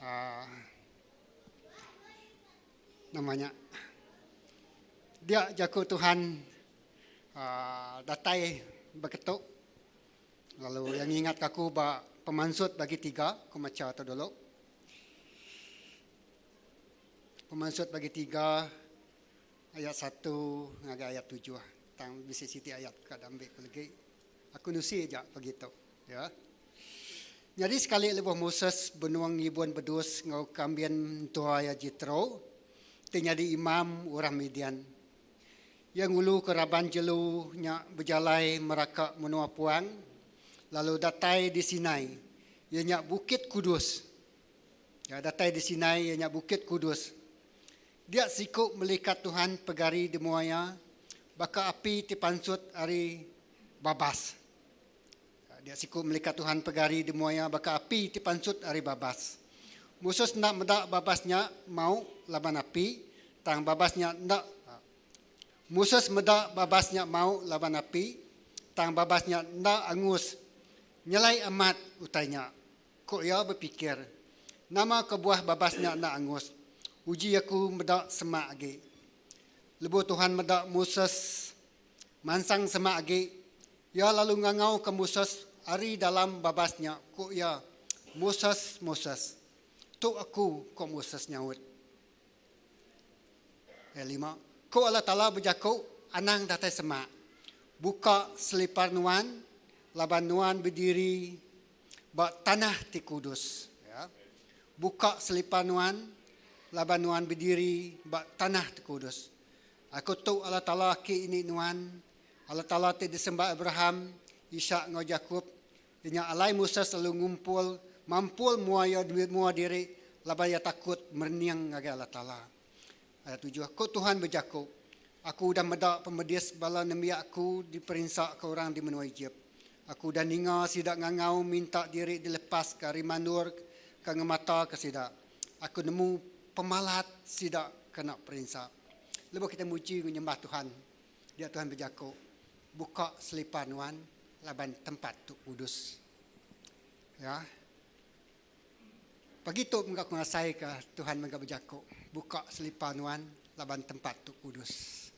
Uh, namanya dia jago Tuhan. Aaa datai beketu lalu iya ngingatka aku ba pemansut bagi tiga ku macha tu dulu. Pemansut bagi tiga ayat satu ngagai ayat tujuh tang bisi siti ayat ka diambi ku legi. Aku nusi aja pagi tu ya. Nyadi sekali lebuh Moses benung ngibun bedus enggau kambin entua iya Jethro ti nyadi imam orang Midian. Iya nguluka raban jelu nya bejalai meraka menua puang, lalu datai di Sinai, iya nya Bukit Kudus. Iya datai di Sinai, iya nya Bukit Kudus. Dia siku melikat Tuhan pegari di mua iya, baka api ti pansut ari babas. Dia siku melikat Tuhan pegari di mua iya baka api ti pansut ari babas. Moses enda meda babas nya mau laban api, tang babas nya enda Moses meda babas nya mau laban api, tang babas nya enda angus. Nyelai amat utai nya, ku iya bepikir. Nama kebuah babas nya enda angus? Uji aku meda semak agi. Lebuh Tuhan meda Moses mansang semak agi, Iya lalu ngangauka Moses ari dalam babas nya, ku iya, Moses, Moses. Tu aku, ku Moses nyaut. Ayat lima, Ku Allah Taala bejaku, Anang datai semak. Buka selipar nuan, laban nuan bediri ba tanah ti kudus. Ya. Buka selipar nuan, laban nuan bediri ba tanah ti kudus. Aku tu Allah Taala aki ini nuan, Allah Taala ti disembah Abraham, Isak enggau Jakop, iya nya alai Moses lalu ngumpul mampul mua iya mua diri laban iya takut merening ngagai Allah Taala. Ayat tujuh, Ku Tuhan bejaku, Aku udah meda pemedis bala nembiak Aku diperinsaka orang di menua Ejip. Aku udah ninga sida ngangau minta diri dilepaska ari mandur ke ngemataka sida. Aku nemu pemalat sida kena perinsa. Lebuh kita muji enggau nyembah Tuhan, Dia Tuhan bejaku, Buka selipar nuan laban tempat tu kudus. Ya. Pagi tu mega aku ngasaika Tuhan mega bejaku, Buka selipar nuan laban tempat tu kudus.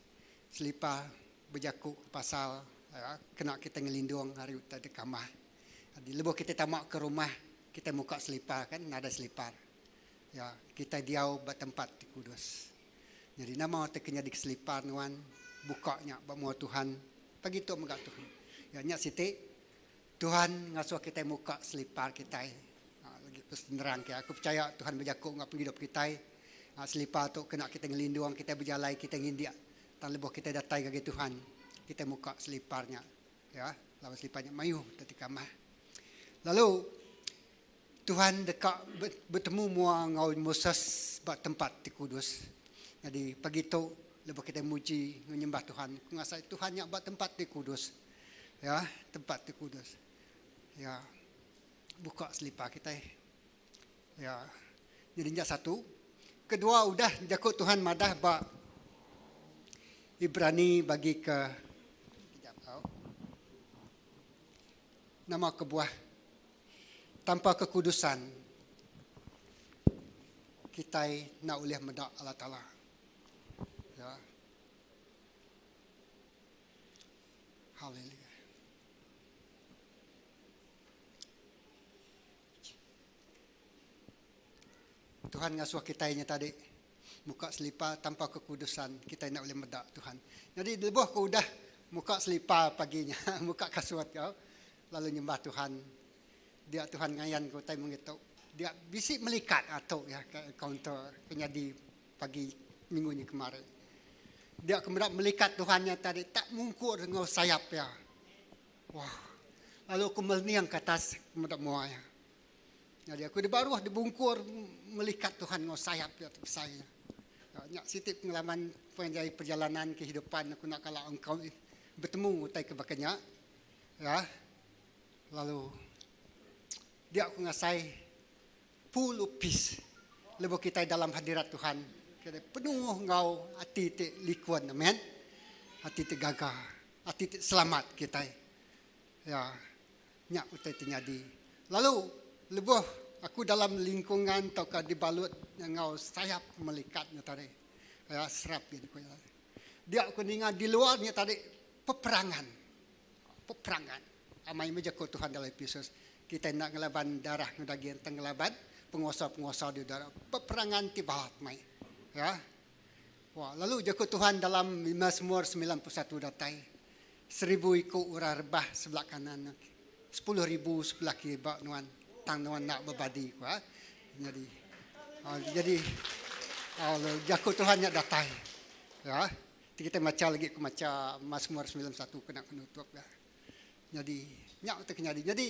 Selipar bejaku pasal ya, kena kita ngelindung ari utai ti kamah. Jadi lebuh kita tama ke rumah, kita muka selipar kan, nadai selipar. Ya, kita diau ba tempat ti kudus. Nyadi nama ti ke nyadi keselipar nuan buka nya ba mua Tuhan pagi tu mega Tuhan. Ya nya siti Tuhan ngasuh kitai muka selipar kitai. Ha, lagi nerang ke aku percaya Tuhan bejaku enggau pengidup kitai. Ha, selipar tu kena kitai ngelindung kitai bejalai kitai ngindik tang lebuh kitai datai ngagai Tuhan kitai muka selipar nya. Ya, laban selipar nya mayuh ti kamah. Lalu Tuhan deka betemu mua enggau Moses ba tempat ti kudus. Nyadi pagi tu lebuh kitai muji enggau nyembah Tuhan, ku ngasai Tuhan nya ba tempat ti kudus. Ya, tempat ti kudus. Ya. Buka selipar kitai. Ya. Nyadi nya satu. Kedua udah jaku Tuhan madah ba Ibrani bagi ke nama kebuah Tanpa kekudusan, kitai enda ulih meda Allah Taala. Ya. Haleluya. Tuhan ngasuh kitai nya tadi muka selipar tanpa kekudusan kitai enda ulih meda Tuhan. Jadi lebuh ke udah muka selipar pagi nya, muka kasut kau, lalu nyembah Tuhan. Dia Tuhan ngayan ke utai mung itu. Dia bisi melikat atuk iya ke encounter ke nyadi pagi minggu nya kemari. Dia ke meda melikat Tuhan nya tadi tak mungkur enggau sayap iya. Wah. Lalu aku melening ke atas meda mua iya. Nyadi aku dibaruh dibungkur melikat Tuhan enggau sayap iya ti besai nya. Nya siti pengalaman panjai perjalanan kehidupan aku enda kala engkau betemu utai ke baka nya. Ya. Lalu dia aku ngasai full of peace lebuh kitai dalam hadirat Tuhan. Kitai penuh enggau ati ti likun. Amen. Ati ti gaga, ati ti selamat kitai. Ya. Nya utai ti nyadi. Lalu lebuh aku dalam lingkungan tauka dibalut enggau sayap melikat nya tadi. Ya, serap gitu ku iya. Dia aku ninga di luar nya tadi. Peperangan. Peperangan. Amai meh jaku Tuhan dalam Epesus, kitai enda ngelaban darah enggau daging tang ngelaban penguasa-penguasa di udara. Peperangan ti balat mai. Ya. Wah, lalu jaku Tuhan dalam Mazmur 91 datai, Seribu iku orang rebah sebelah kanan, 10,000 sebelah kiri ba nuan, tang nuan enda bebadi, ku. Nyadi, jadi jaku Tuhan nya datai. Ya. Ti kitai macha lagi ku macha Mazmur 91 kena ku nutup ga. Nyadi nya utai ke nyadi. Nyadi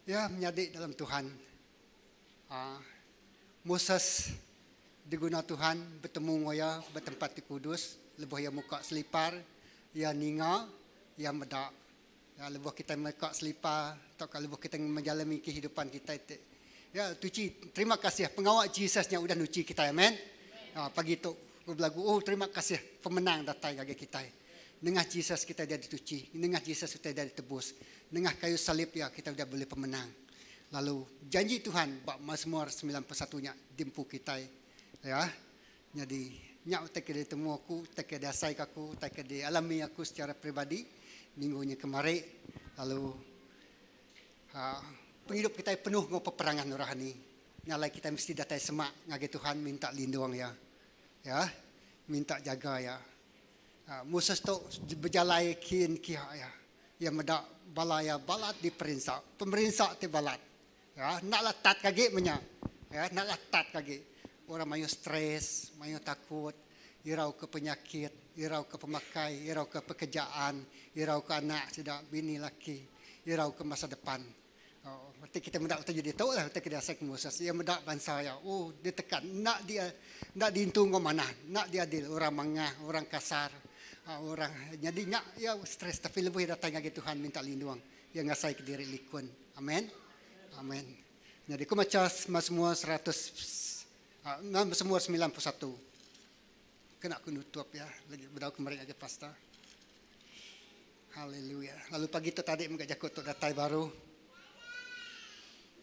iya menyadi dalam Tuhan aaa Moses diguna Tuhan betemu enggau iya ba tempat ti kudus lebuh iya muka selipar iya ninga iya meda. Ya lebuh kitai muka selipar tauka lebuh kitai menjalani kehidupan kitai ti ya tuchi terima kasih pengawa Jesus nya udah nuchi kitai amen. Pagi tu Ku belagu, Oh, terima kasih pemenang datai ngagai kitai. Nengah Jesus kitai udah dituchi, nengah Jesus kitai udah ditebus, nengah kayu salib iya kitai udah bulih pemenang. Lalu janji Tuhan ba Mazmur 91 nya diempu kitai. Ya. Nyadi nya utai ke ditemu aku, utai ke diasaika aku, utai ke dialami aku secara peribadi minggu nya kemari lalu uhh pengidup kitai penuh enggau peperangan rohani. Nya alai kitai mesti datai semak ngagai Tuhan minta lindung Iya. Ya, minta jaga Iya. Moses tu bejalai kin kia iya. Iya meda bala iya balat diperinsa, pemerinsa ti balat. Ya, enda lah tat ke agi menya. Ya, enda lah tat ke agi. Orang mayuh stress, mayuh takut, irau ke penyakit, irau ke pemakai, irau ke pekerjaan, irau ke anak sida, bini laki, irau ke masa depan. Reti kita meda utai nyadi tu lah utai ke diasai ke Moses. Iya meda bansa iya, oh ditekan, enda di enda diintu enggau manah, enda diadil orang mangah, orang kasar, orang nyadi nya iya stress tapi lebuh iya datai ngagai Tuhan minta lindung, iya ngasai ke diri likun. Amen. Amen. Nyadi ku macha Mazmur seratus Mazmur 91. Kena ku nutup iya lagi bedau ku meri ngagai pastor. Haleluya. Lalu pagi tu tadi mega jaku tu datai baru.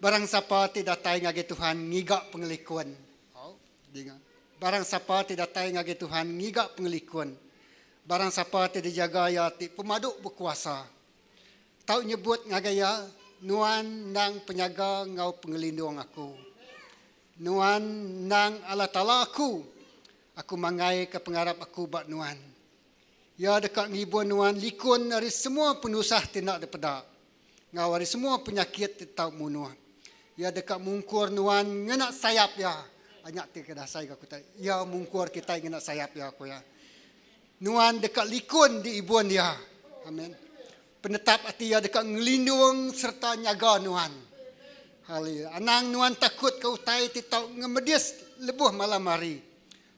Barang sapa ti datai ngagai Tuhan ngiga pengelikun. Au, dinga. Barang sapa ti datai ngagai Tuhan ngiga pengelikun. Barang sapa ti dijaga iya ti pemadu bekuasa. Tau nyebut ngagai iya, Nuan endang penyaga enggau pengelindung aku. Nuan endang Allah Taala aku. Aku manggaika pengarap aku ba Nuan. Iya deka ngibun nuan likun ari semua penusah ti enda dipeda, enggau ari semua penyakit ti tau munuh. Iya deka mungkur nuan ngena sayap Iya. Nya ti ke dasai ga kitai. Iya mungkur kitai ngena sayap Iya, ku iya. Nuan deka likun diibun Iya. Amen. Penetap ati Iya deka ngelindung sereta nyaga nuan. Haleluya. Anang nuan takut ke utai ti tau ngemedis lebuh malam hari.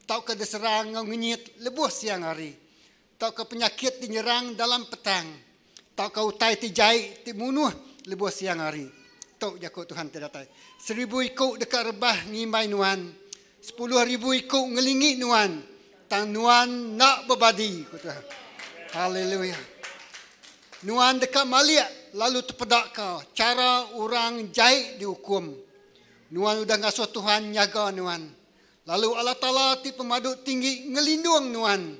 Tauka diserang enggau ngenyit lebuh siang hari, tauka penyakit ti nyerang dalam petang, tauka utai ti jai ti munuh lebuh siang hari. Tu jaku Tuhan ti datai. Seribu iku deka rebah ngimbai nuan, 10,000 iku ngelingi nuan, tang nuan enda bebadi, ku Tuhan. Haleluya. Nuan deka malik lalu tepedaka chara orang jai diukum. Nuan udah ngasuh Tuhan nyaga nuan. Lalu Allah Taala ti Pemadu Tinggi ngelindung nuan.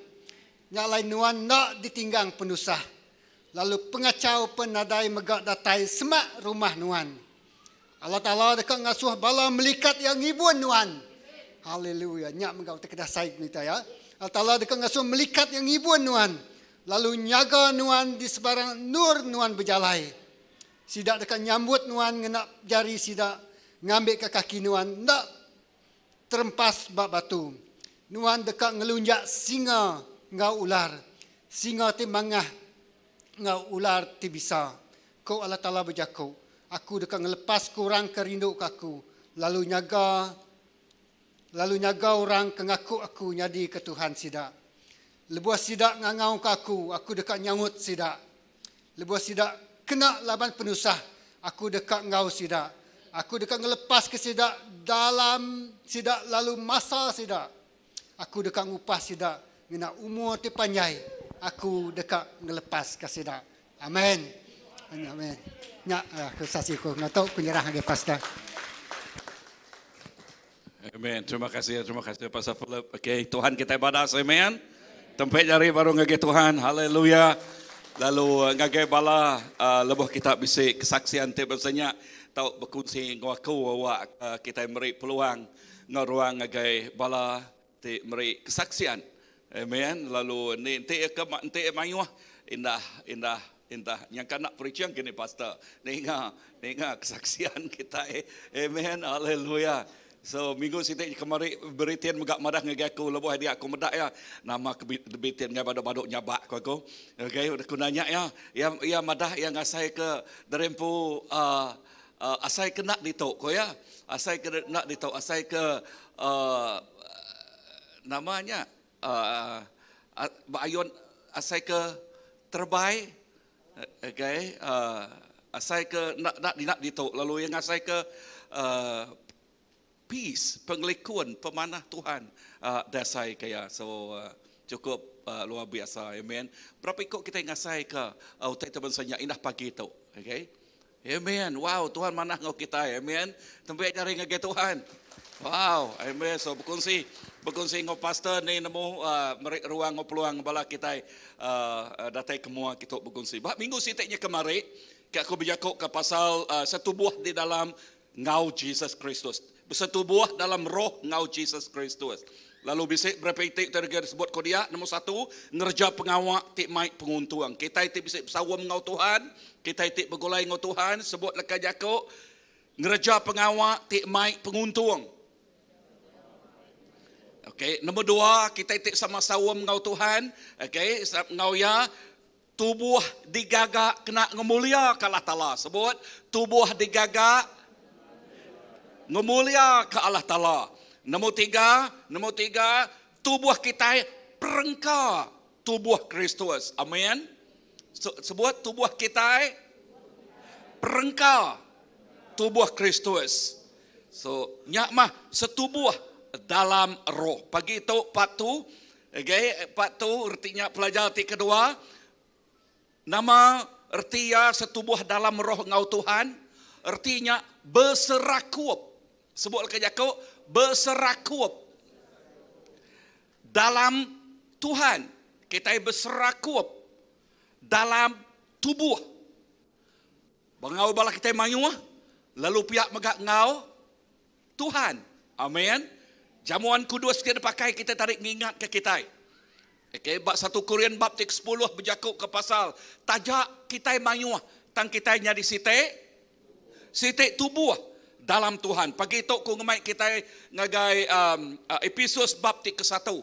Nya alai nuan enda ditinggang penusah, lalu pengachau pen nadai mega datai semak rumah nuan. Allah Taala deka ngasuh bala melikat Iya ngibun nuan. Haleluya. Nya mega utai ke dasai penita iya. Allah Taala deka ngasuh melikat Iya ngibun nuan, lalu nyaga nuan di sebarang endur nuan bejalai. Sida deka nyambut nuan ngena jari sida, ngambika kaki nuan enda terempas ba batu. Nuan deka ngelunjak singa enggau ular, singa ti mangah enggau ular ti bisa. Ku Allah Taala bejaku, Aku deka ngelepaska orang ke rinduka Aku, lalu nyaga lalu nyaga orang ke ngaku Aku nyadika Tuhan sida. Lebuh sida ngangauka Aku, Aku deka nyaut sida. Lebuh sida kena laban penusah, Aku deka enggau sida. Aku deka ngelepaska sida dalam sida lalu masa sida. Aku deka ngupah sida ngena umur ti panjai. Aku deka ngelepaska sida. Amen. Amen. Nya aku saksi ku enggau tu ku nyerah ngagai pastor. Amen. Terima kasih, terima kasih Pastor Philip. Okay, Tuhan kita badas. Amen. Tempek jari baru ngagai Tuhan. Haleluya. Lalu ngagai bala lebuh kita bisi kesaksian ti bansa nya tau bekunsi enggau aku awak kitai meri peluang enggau ruang ngagai bala ti meri kesaksian. Amen. Lalu enti enti ke enti mayuh indah indah indah nyangka enda preaching kini pastor ninga ninga kesaksian kitai. Amen. Haleluya. So minggu siti kemari beritin mega madah ngagai aku lebuh dia aku meda iya nama ke bitin ngai badu-badu nyabak ku aku. Okay udah ku nanya iya iya iya madah iya ngasai ke diri empu uhh asai ke enda ditu ku iya. Asai ke enda ditu asai ke uhh nama nya uhh beayun asai ke terebai okay uhh asai ke enda enda enda ditu lalu iya ngasai ke uhh peace pengelikun pemanah Tuhan uhh dasai ke iya so chukup luar biasa amen. Berapa iko kitai ngasai ke utai ti bansa nya indah pagi tu okay. Amen wow Tuhan manah enggau kitai amen. Tempi jari ngagai Tuhan. Wow amen so bekunsi bekunsi enggau pastor ni nemu uh, meri ruang enggau peluang bala kitai uh, datai ke mua kitu bekunsi. Ba minggu siti nya kemari ke aku bejaku ke pasal uh, setubuh di dalam enggau Jesus Kristus. Besetubuh dalam roh enggau Jesus Kristus. Lalu bisi berapa iti utai deka disebut ko dia, nombor satu, ngereja pengawa ti mai penguntung. Kitai ti bisi besaum enggau Tuhan, kitai ti begulai enggau Tuhan, sebut leka jaku, ngereja pengawa ti mai penguntung. Okey, nombor dua, kitai ti sama saum enggau Tuhan, okey, enggau iya, Tubuh digaga kena ngemuliaka Allah Taala. Sebut, tubuh digaga ngemuliaka Allah Taala. Nombor tiga, nombor tiga, tubuh kitai perengka tubuh Kristus. Amin. Sebut, tubuh kitai perengka tubuh Kristus. So, nya mah setubuh dalam roh. Pagi tu part tu, Okay, part tu reti nya pelajar ti kedua. Nama reti iya setubuh dalam roh enggau Tuhan? Reti nya beserakup. Sebut leka jaku beserakup dalam Tuhan. Kitai beserakup dalam tubuh. Bengau bala kitai mayuh lalu pia mega enggau Tuhan. Amen. Jamuan kudus ke dipakai kitai tadi ngingatka kitai. Okay, ba satu Korin bab ti kesepuluh bejaku ke pasal taja kitai mayuh tang kitai nyadi siti siti tubuh dalam Tuhan. Pagi tu ku ngemai kitai ngagai um, Epesus bab ti kesatu.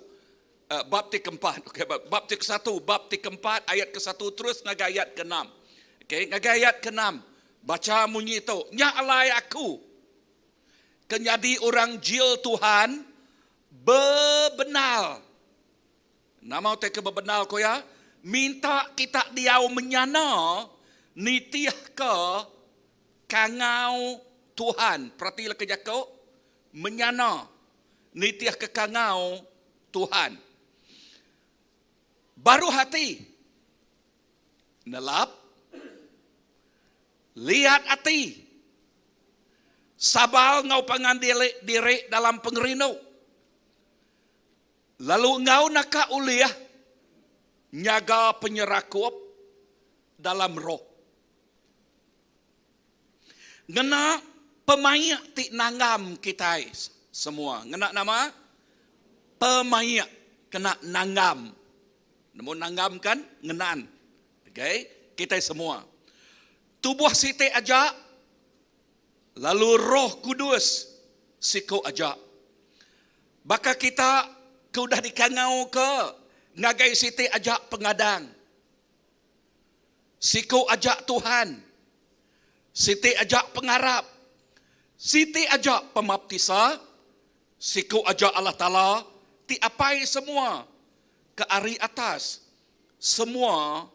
Uh, bab ti keempat. Okay, bab ti kesatu, bab ti keempat, ayat kesatu terus ngagai ayat keenam. Okay, ngagai ayat keenam. Bacha munyi tu, Nya alai aku ke nyadi orang jil Tuhan bebenal. Nama utai ke bebenal ko iya? Minta kita diau menyana nitihka kangau Tuhan. Perati leka jaku, menyana nitihka kangau Tuhan. Baruh ati. Nelap, liat ati, sabar enggau pangan diri dalam pengerindu, lalu enggau naka ulih nyaga penyerakup dalam roh. Ngena pemaik ti nanggam kitai semua. Ngena nama? Pemaik kena nanggam. Nemu nanggam kan? Ngenan. Okay? Kitai semua. Tubuh siti aja, lalu Roh Kudus siku aja. Baka kita ke udah dikangauka ngagai siti aja pengadang. Siku aja Tuhan, siti aja pengarap, siti aja pemaptisa, siku aja Allah Taala ti Apai semua, ke ari atas semua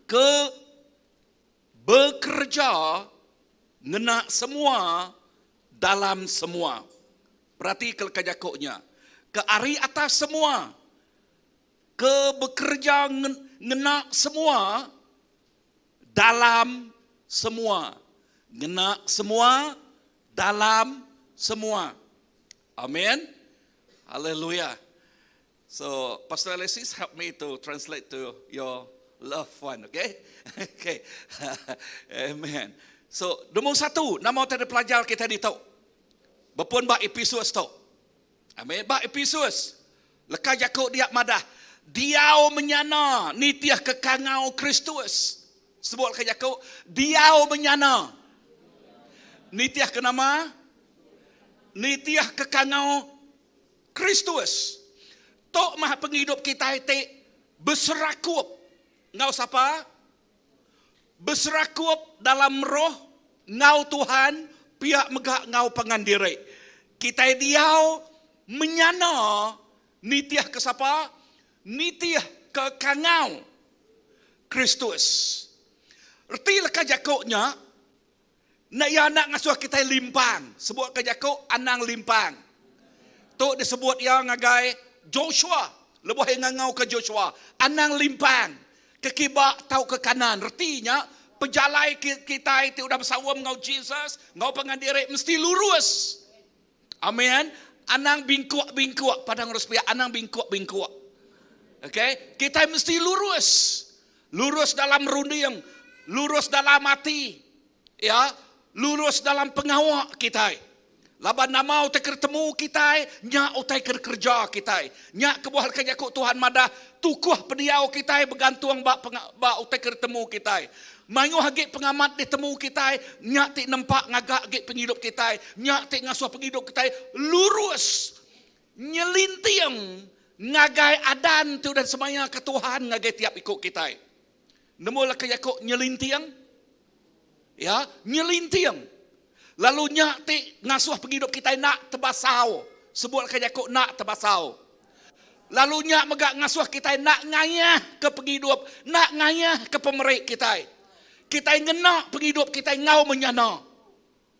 ke bekereja ngena semua dalam semua. Peratika leka jaku nya, ke ari atas semua. Ke bekereja ngena semua dalam semua. Ngena semua dalam semua. Amin. Haleluya. So Pastor Alexis help me to translate to your loved one, okay? Okay. Amen. So, nombor satu, nama utai dipelajar kita ditu. Bepun ba Episus tu. Amen. Ba Episus. Leka jaku dia madah, diau menyana nitih ke kangau Kristus. Sebut leka jaku, diau menyana. Nitih ke nama? Nitih ke kangau Kristus. Tu mah pengidup kitai ti beserakup enggau sapa? Beserakup dalam roh enggau Tuhan pia mega enggau pangan diri. Kitai diau menyana nitihka sapa? Nitihka kangau Kristus. Reti leka jaku nya, Enda iya enda ngasuh kitai limpang. Sebut ke jaku anang limpang. Tu disebut iya ngagai Joshua lebuh iya ngangauka Joshua, anang limpang ke kiba tauka kanan. Reti nya, pejalai kitai ti udah besaum enggau Jesus enggau pangan diri mesti lurus. Amen. Anang bingkuk-bingkuk padang urus pia, anang bingkuk-bingkuk. Okay, kitai mesti lurus. Lurus dalam runding, lurus dalam ati, ya, lurus dalam pengawa kitai. Laban nama utai ke ditemu kitai, nya utai ke dikereja kitai. Nya kebuah leka jaku Tuhan madah, tukuh pendiau kitai begantung ba ba utai ke ditemu kitai. Mayuh agi pengamat ditemu kitai, nya ti nempa ngaga agi pengidup kitai, nya ti ngasuh pengidup kitai lurus. Nyelinting ngagai adan ti udah disemayaka Tuhan ngagai tiap iku kitai. Nemu leka jaku nyelinting? Ya, nyelinting. Lalu nya ti ngasuh pengidup kitai enda tebasau. Sebut leka jaku enda tebasau. Lalu nya mega ngasuh kitai enda ngayahka pengidup, enda ngayahka pemeri kitai. Kitai ngena pengidup kitai enggau menyana.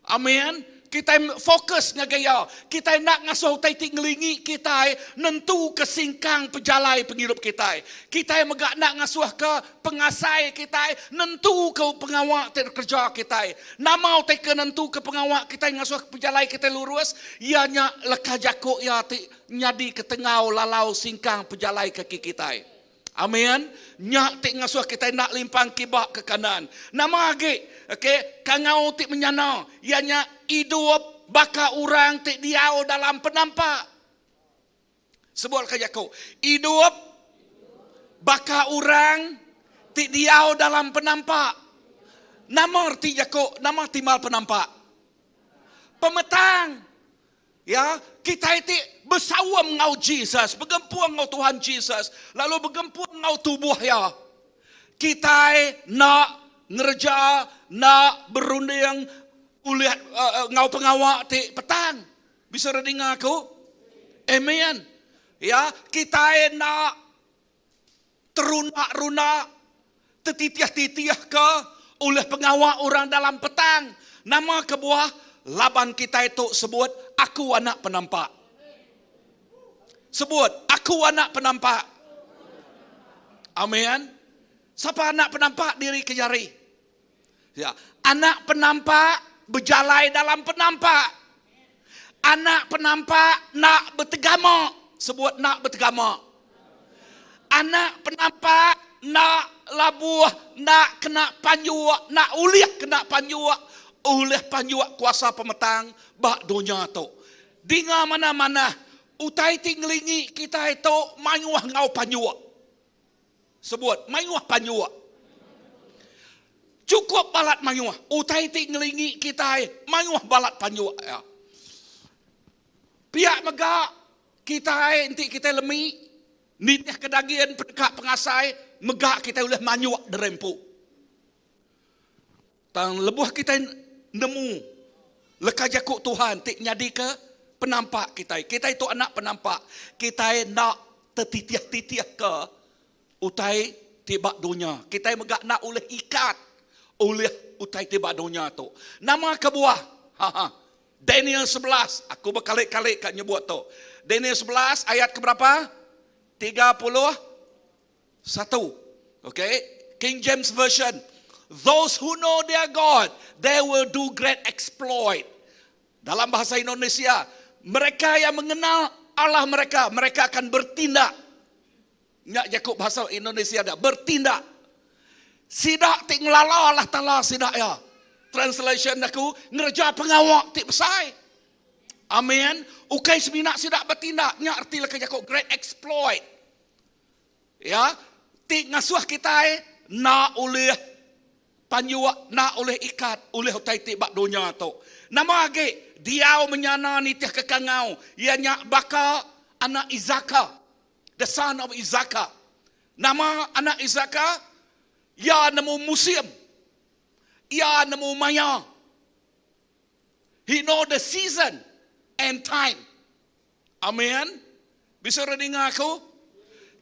Amen. Kitai fokus ngagai Iya. Kitai enda ngasuh utai ti ngelingi kitai nentuka singkang pejalai pengidup kitai. Kitai mega enda ngasuhka pengasai kitai nentuka pengawa ti dikereja kitai. Nama utai ke nentuka pengawa kitai ngasuh pejalai kitai lurus? Iya nya leka jaku Iya ti nyadika tengau lalau singkang pejalai kaki kitai. Amin. Nya ti ngasuh kitai enda limpang kiba ke kanan. Nama agi, okay, kangau ti menyana, iya nya idup baka orang ti diau dalam penampak. Sebut ka jaku, idup baka orang ti diau dalam penampak. Nama reti jaku, nama timbal penampak? Pemetang. Ya, kitai ti besaum enggau Jesus, begempung enggau Tuhan Jesus, lalu begempung enggau tubuh iya. Kitai enda ngereja, enda berunding ulih enggau pengawa ti petang. Bisa re dinga aku? Amen. Ya, kitai enda terunda-runda, tetitih-titihka ulih pengawa orang dalam petang. Nama kebuah? Laban kitai tu sebut, Aku anak penampak. Sebut, Aku anak penampak. Amen. Sapa anak penampak diri ke jari? Ya. Anak penampak bejalai dalam penampak. Anak penampak nak betegama. Sebut nak betegama. Anak penampak nak labuh, nak kena panjuk, nak ulih kena panjuk, ulih panjuk kuasa pemetang ba dunya tu. Dinga manah-manah utai ti ngelingi kitai tu mayuh enggau panjuk. Sebut, mayuh panjuk. Chukup balat mayuh. Utai ti ngelingi kitai mayuh balat panjuk iya. Pia mega kitai enti kitai lemi nitihka dagin peneka pengasai mega kitai ulih manyuk diri empu. Tang lebuh kitai nemu leka jaku Tuhan ti nyadika penampak kitai, kitai tu anak penampak, kitai enda tetitih-titihka utai ti ba dunya. Kitai mega enda ulih ikat ulih utai ti ba dunya tu. Nama kebuah? Haha. Daniel 11, aku bekali-kali ka nyebut tu. Daniel 11 ayat ke berapa? 31. Okay, King James Version. Those who know their God, they will do great exploit. Dalam bahasa Indonesia, mereka yang mengenal Allah mereka, mereka akan bertindak. Nya jaku bahasa Indonesia dia, bertindak. Sida ti ngelala Allah Taala sida iya. Translation aku, ngereja pengawa ti besai. Amen. Ukai semina sida betindak, nya reti leka jaku great exploit. Ya, ti ngasuh kitai enda ulih panjuk, enda ulih ikat ulih utai ti ba dunya tu. Nama agi, diau menyana nitihka kangau, iya nya baka anak Isaka, the son of Isaka. Nama anak Isaka? Iya nemu musim. Iya nemu maya. He know the season and time. Amen. Bisi orang ninga aku?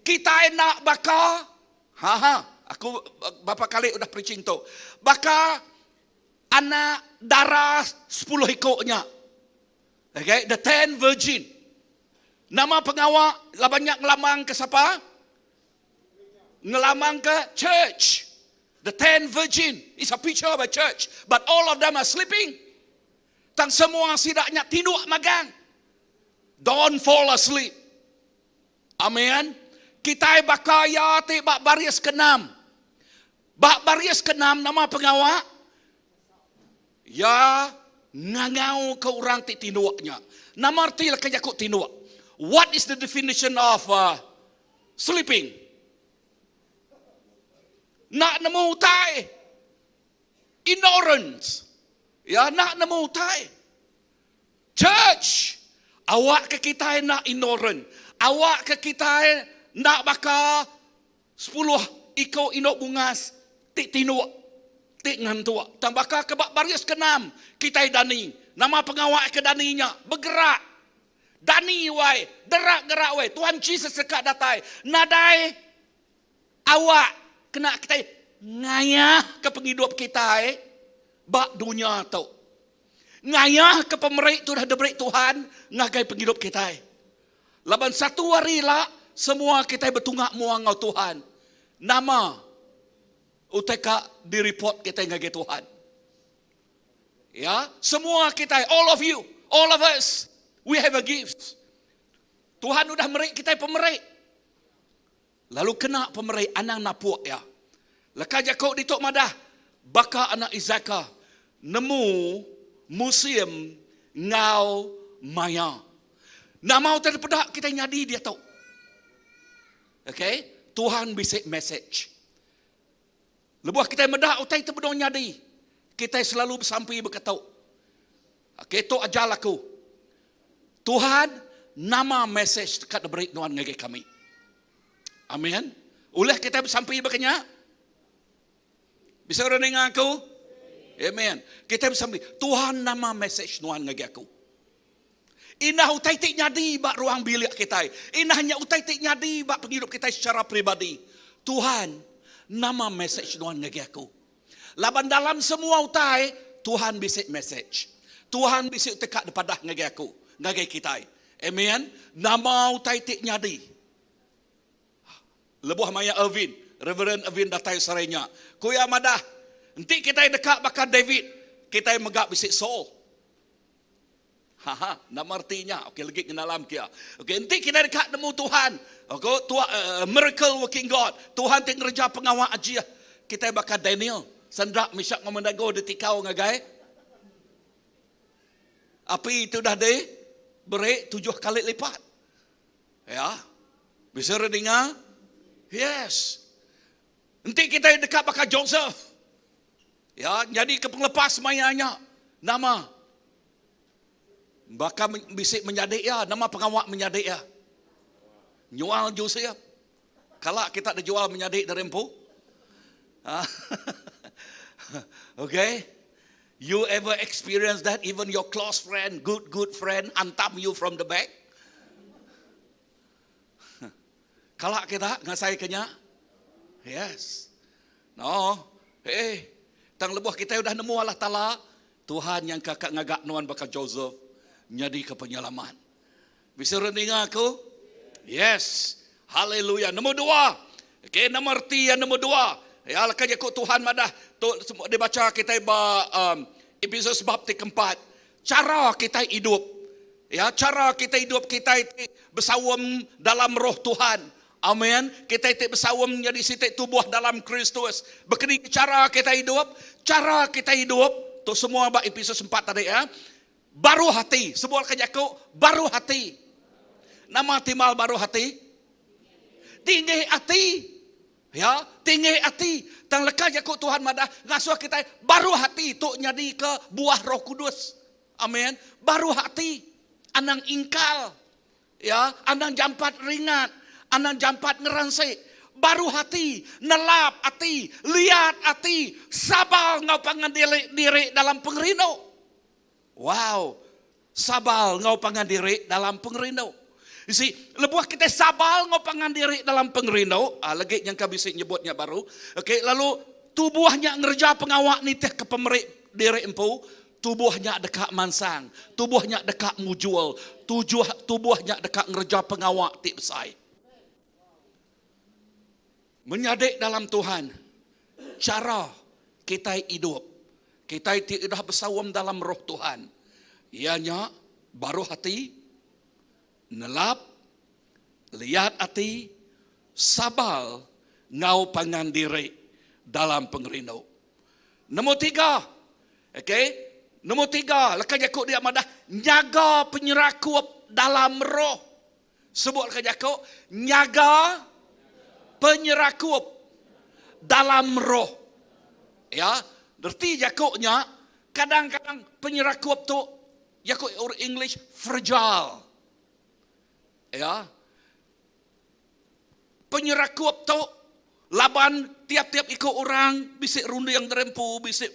Kitai enda baka ha ha aku berapa kali udah preaching tu. Baka anak dara sepuluh iku nya. Okay, the ten virgin. Nama pengawa laban nya ngelamang ke sapa? Ngelamang ke church. The ten virgin is a picture of a church, but all of them are sleeping. Tang semua sida nya tinduk magang. Don't fall asleep. Amen. Kitai baka iya ti ba baris keenam. Ba baris keenam nama pengawa? Iya ngangau ke orang ti tinduk nya. Nama reti leka jaku tinduk? What is the definition of uh, sleeping? Enda nemu utai. Ignorance. Ya, enda nemu utai. Church, awak ke kitai enda ignorant. Awak ke kitai enda baka sepuluh iko indu bungas ti tinduk, ti ngantuk. Tang baka ke ba baris keenam, kitai dani. Nama pengawa ke dani nya? Begerak. Dani wai, derak gerak wai. Tuhan Jesus deka datai. Nadai awak kena kitai ngayahka pengidup kitai ba dunya tu. Ngayahka pemeri ti udah diberi Tuhan ngagai pengidup kitai. Laban satu hari ila semua kitai betunga mua enggau Tuhan. Nama utai ka direport kitai ngagai Tuhan? Ya, semua kitai, all of you, all of us, we have a gift. Tuhan udah meri kitai pemeri. Lalu kena pemeri anang napuk ya. Leka jaku ditu madah baka anak Isaka nemu musim enggau maya. Nama utai dipeda kitai nyadi diatu. Okay, Tuhan bisi message. Lebuh kitai meda utai ti benung nyadi, kitai selalu besampi beketu, Okay, tu ajal aku. Tuhan, nama mesej deka diberi nuan ngagai kami? Amin. Ulih kitai besampi baka nya? Bisa orang ninga aku? Amen. Kitai besampi, Tuhan nama mesej nuan ngagai aku? Indah utai ti nyadi ba ruang bilik kitai. Indah nya utai ti nyadi ba pengidup kitai secara peribadi. Tuhan, nama mesej nuan ngagai aku? Laban dalam semua utai, Tuhan bisi mesej. Tuhan bisi utai ka dipadah ngagai aku, ngagai kitai. Amen. Nama utai ti nyadi? Lebuh maya Irvin, Reverend Irvin datai sehari nya, ku iya madah, enti kitai deka baka David, kitai mega bisi Saul. Haha, nama reti nya? Okey, legi ngenalam kia. Okey, enti kitai deka nemu Tuhan, okey, tua, uh, miracle working God, Tuhan ti ngereja pengawa ajih, kitai baka Daniel, Sandrak, Meshach enggau Abednego ditikau ngagai api ti udah di beri tujuh kali lipat. Ya. Bisa re dinga? Yes. Enti kitai deka baka Joseph, ya, nyadika pengelepas maya nya, nama baka bisi menyadi iya, nama pengawa menyadi iya? Nyual Joseph. Kala kita dijual menyadi diri empu? Okay. You ever experience that even your close friend, good good friend hantam you from the back? Kala kita ngasai ke nya? Yes. No. Eh, tang lebuh kita udah nemu Allah Taala, Tuhan yang kakak ngagak nuan baka Joseph nyadi ke penyelamat. Bisa orang ninga aku? Yes. Haleluya. Nombor dua. Okay, nama reti yang nombor dua. Ya, leka jaku Tuhan madah tu semua dibaca kita ba um, episode sebab ti keempat. Cara kita hidup. Ya, cara kita hidup kita ti bersawam dalam roh Tuhan. Amen. Kitai ti besaum nyadi siti tubuh dalam Kristus. Bekeni chara kitai idup? Chara kitai idup, tu semua ba Epesus empat tadi ya. Baruh ati, sebut ka jaku baruh ati. Nama timbal baruh ati? Tinggi ati. Ya, tinggi ati. Tang leka jaku Tuhan madah ngasuh kitai baruh ati tu nyadika buah Roh Kudus. Amen. Baruh ati. Anang ingkal. Ya, anang jampat ringat, anang jampat ngeransi. Baruh ati, nelap ati, liat ati, sabar enggau pangan diri, diri dalam pengerindu. Wow, sabar enggau pangan diri dalam pengerindu. You see, lebuh kita sabar enggau pangan diri dalam pengerindu, ah, legi nyangka bisi nyebut nya baru. Okay, lalu tubuhnya ngereja pengawa nitih ke pemeri diri empu, Tubuh nya deka mansang, tubuh nya deka mujur, tujuh tubuh nya deka ngereja pengawa ti besai. Menyadi dalam Tuhan, chara kitai idup, kitai ti udah besaum dalam roh Tuhan, iya nya baruh ati, nelap, liat ati, sabar enggau pangan diri dalam pengerindu. Nombor tiga, okey, nombor tiga leka jaku dia madah nyaga penyerakup dalam roh. Sebut leka jaku nyaga penyerakup dalam roh. Ya, reti jaku nya kadang-kadang penyerakup tu jaku orang English fragile. Ya. Penyerakup tu laban tiap-tiap iku orang bisi runding diri empu, bisi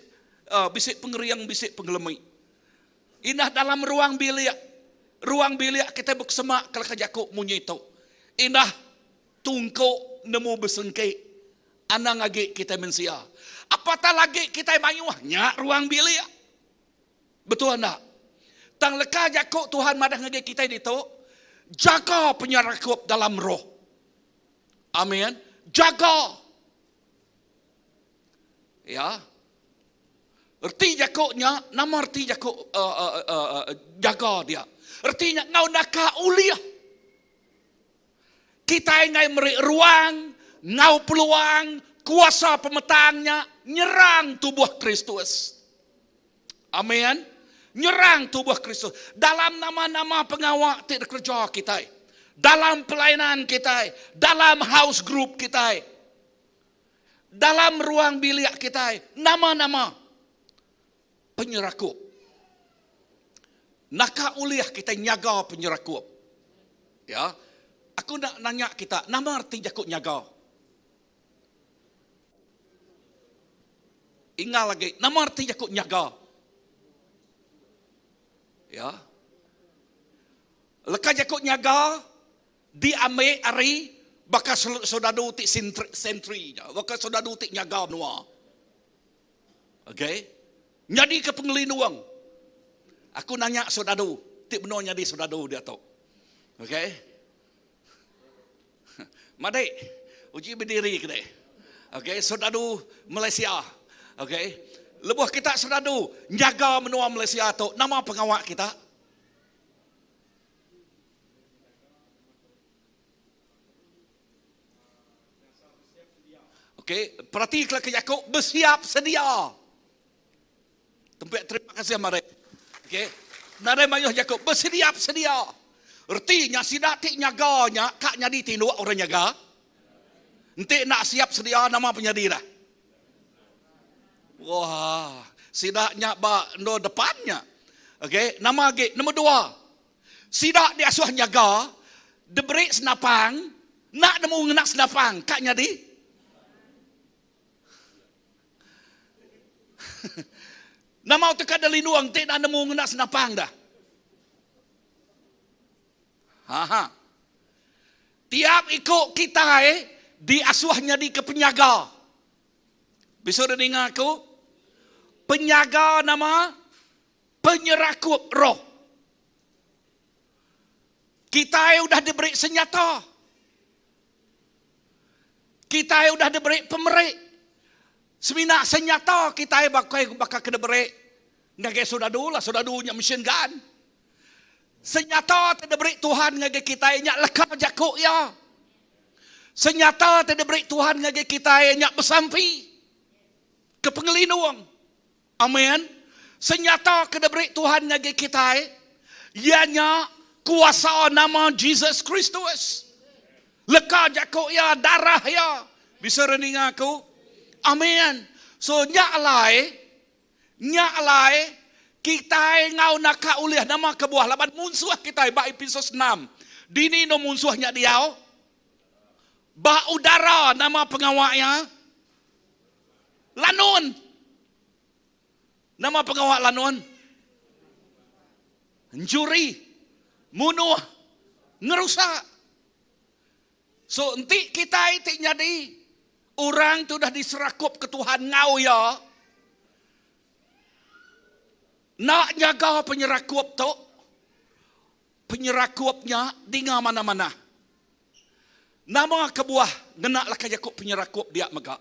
bisi pengering, bisi pengelemi. Indah dalam ruang bilik, ruang bilik kitai bekesemak ke leka jaku munyi tu. Indah tungku nemu besengki anang agi kitai mensia. Apatah lagi kitai mayuh nya ruang bilik. Betul enda? Tang leka jaku Tuhan madah ngagai kitai ditu, jaga penyerakup dalam roh. Amin. Jaga. Ya. Reti jaku nya, nama reti jaku uh, uh, uh, uh, jaga dia? Reti nya ngau naka ulih. Kitai enggai meri ruang enggau peluang kuasa pemetang nya nyerang tubuh Kristus. Amin. Nyerang tubuh Kristus dalam nama-nama pengawa ti dikereja kitai, dalam pelayanan kitai, dalam house group kitai, dalam ruang bilik kitai, nama-nama penyerakup. Naka ulih kitai nyaga penyerakup. Ya. Aku nak nanya kita, nama reti jaku nyaga? Ingal agi, nama reti jaku nyaga? Ya. Leka jaku nyaga diambi ari baka soldadu ti sentry nya, baka soldadu ti nyaga menua. Okey. Nyadika pengelindung. Aku nanya soldadu ti benung nyadi soldadu diatu. Okey. Madik, uji bediri ke deh. Okey, soldadu Malaysia. Okey. Lebuh kita soldadu nyaga menua Malaysia tu, nama pengawa kita? Okey, perati ke jaku bersiap sedia. Tempat terima kasih mari. Okey. Nadai mayuh jaku besediap sedia. Reti nya sida ti nyaga nya ka nyadi tinduk orang nyaga. Enti enda siap sedia nama penyadi dah. Wah, sida nya ba endur depan nya. Okey, nama agi? Nombor dua. Sida diasuh nyaga, diberi senapang, enda nemu ngena senapang ka nyadi. Nama utai ka delindung ti enda nemu ngena senapang dah. Ha ha. Tiap iku kitai diasuh nyadika penyaga. Bisi udah ninga aku? Penyaga nama? Penyerakup roh. Kitai udah diberi senyata. Kitai udah diberi pemeri. Semina senyata kitai bakai baka ke diberi ngagai soldadu lah, soldadu nya machine gun. Senyata ti diberi Tuhan ngagai kitai nya leka jaku iya. Senyata ti diberi Tuhan ngagai kitai nya besampi ke pengelindung. Amen. Senyata ke diberi Tuhan ngagai kitai iya nya kuasa nama Jesus Kristus. Leka jaku iya, darah iya. Bisa re ninga aku? Amen. So nya alai, nya alai kitai enggau naka ulih nama kebuah laban munsuh kitai ba Episos enam. Dini endur munsuh nya diau? Ba udara nama pengawa iya? Lanun. Nama pengawa lanun? Enchuri, munuh, ngerusak. So enti kitai ti nyadi orang ti udah diserakup ke Tuhan enggau iya, enda nyaga penyerakup tu, penyerakup nya dinga manah-manah. Nama kebuah ngena leka jaku penyerakup dia mega?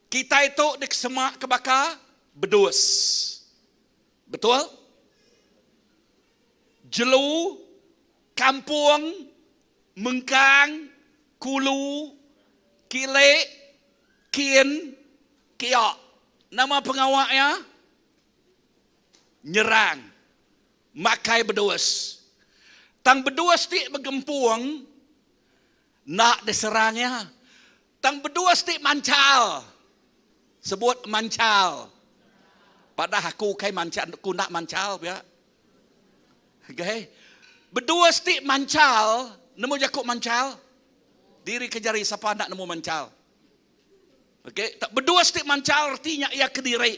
Kitai tu dikesema ke baka bedus. Betul? Jelu, kampung, mengkang, kulu, kili, kin, kia. Nama pengawa iya? Nyerang, makai bedus. Tang bedus ti begempung enda diserang iya. Tang bedus ti manchal. Sebut manchal. Padah aku ukai manchal, aku enda manchal pia. Okay. Bedus ti manchal, nemu jaku manchal? Diri ke jari sapa enda nemu manchal. Okay, tak bedus ti manchal reti nya iya kediri.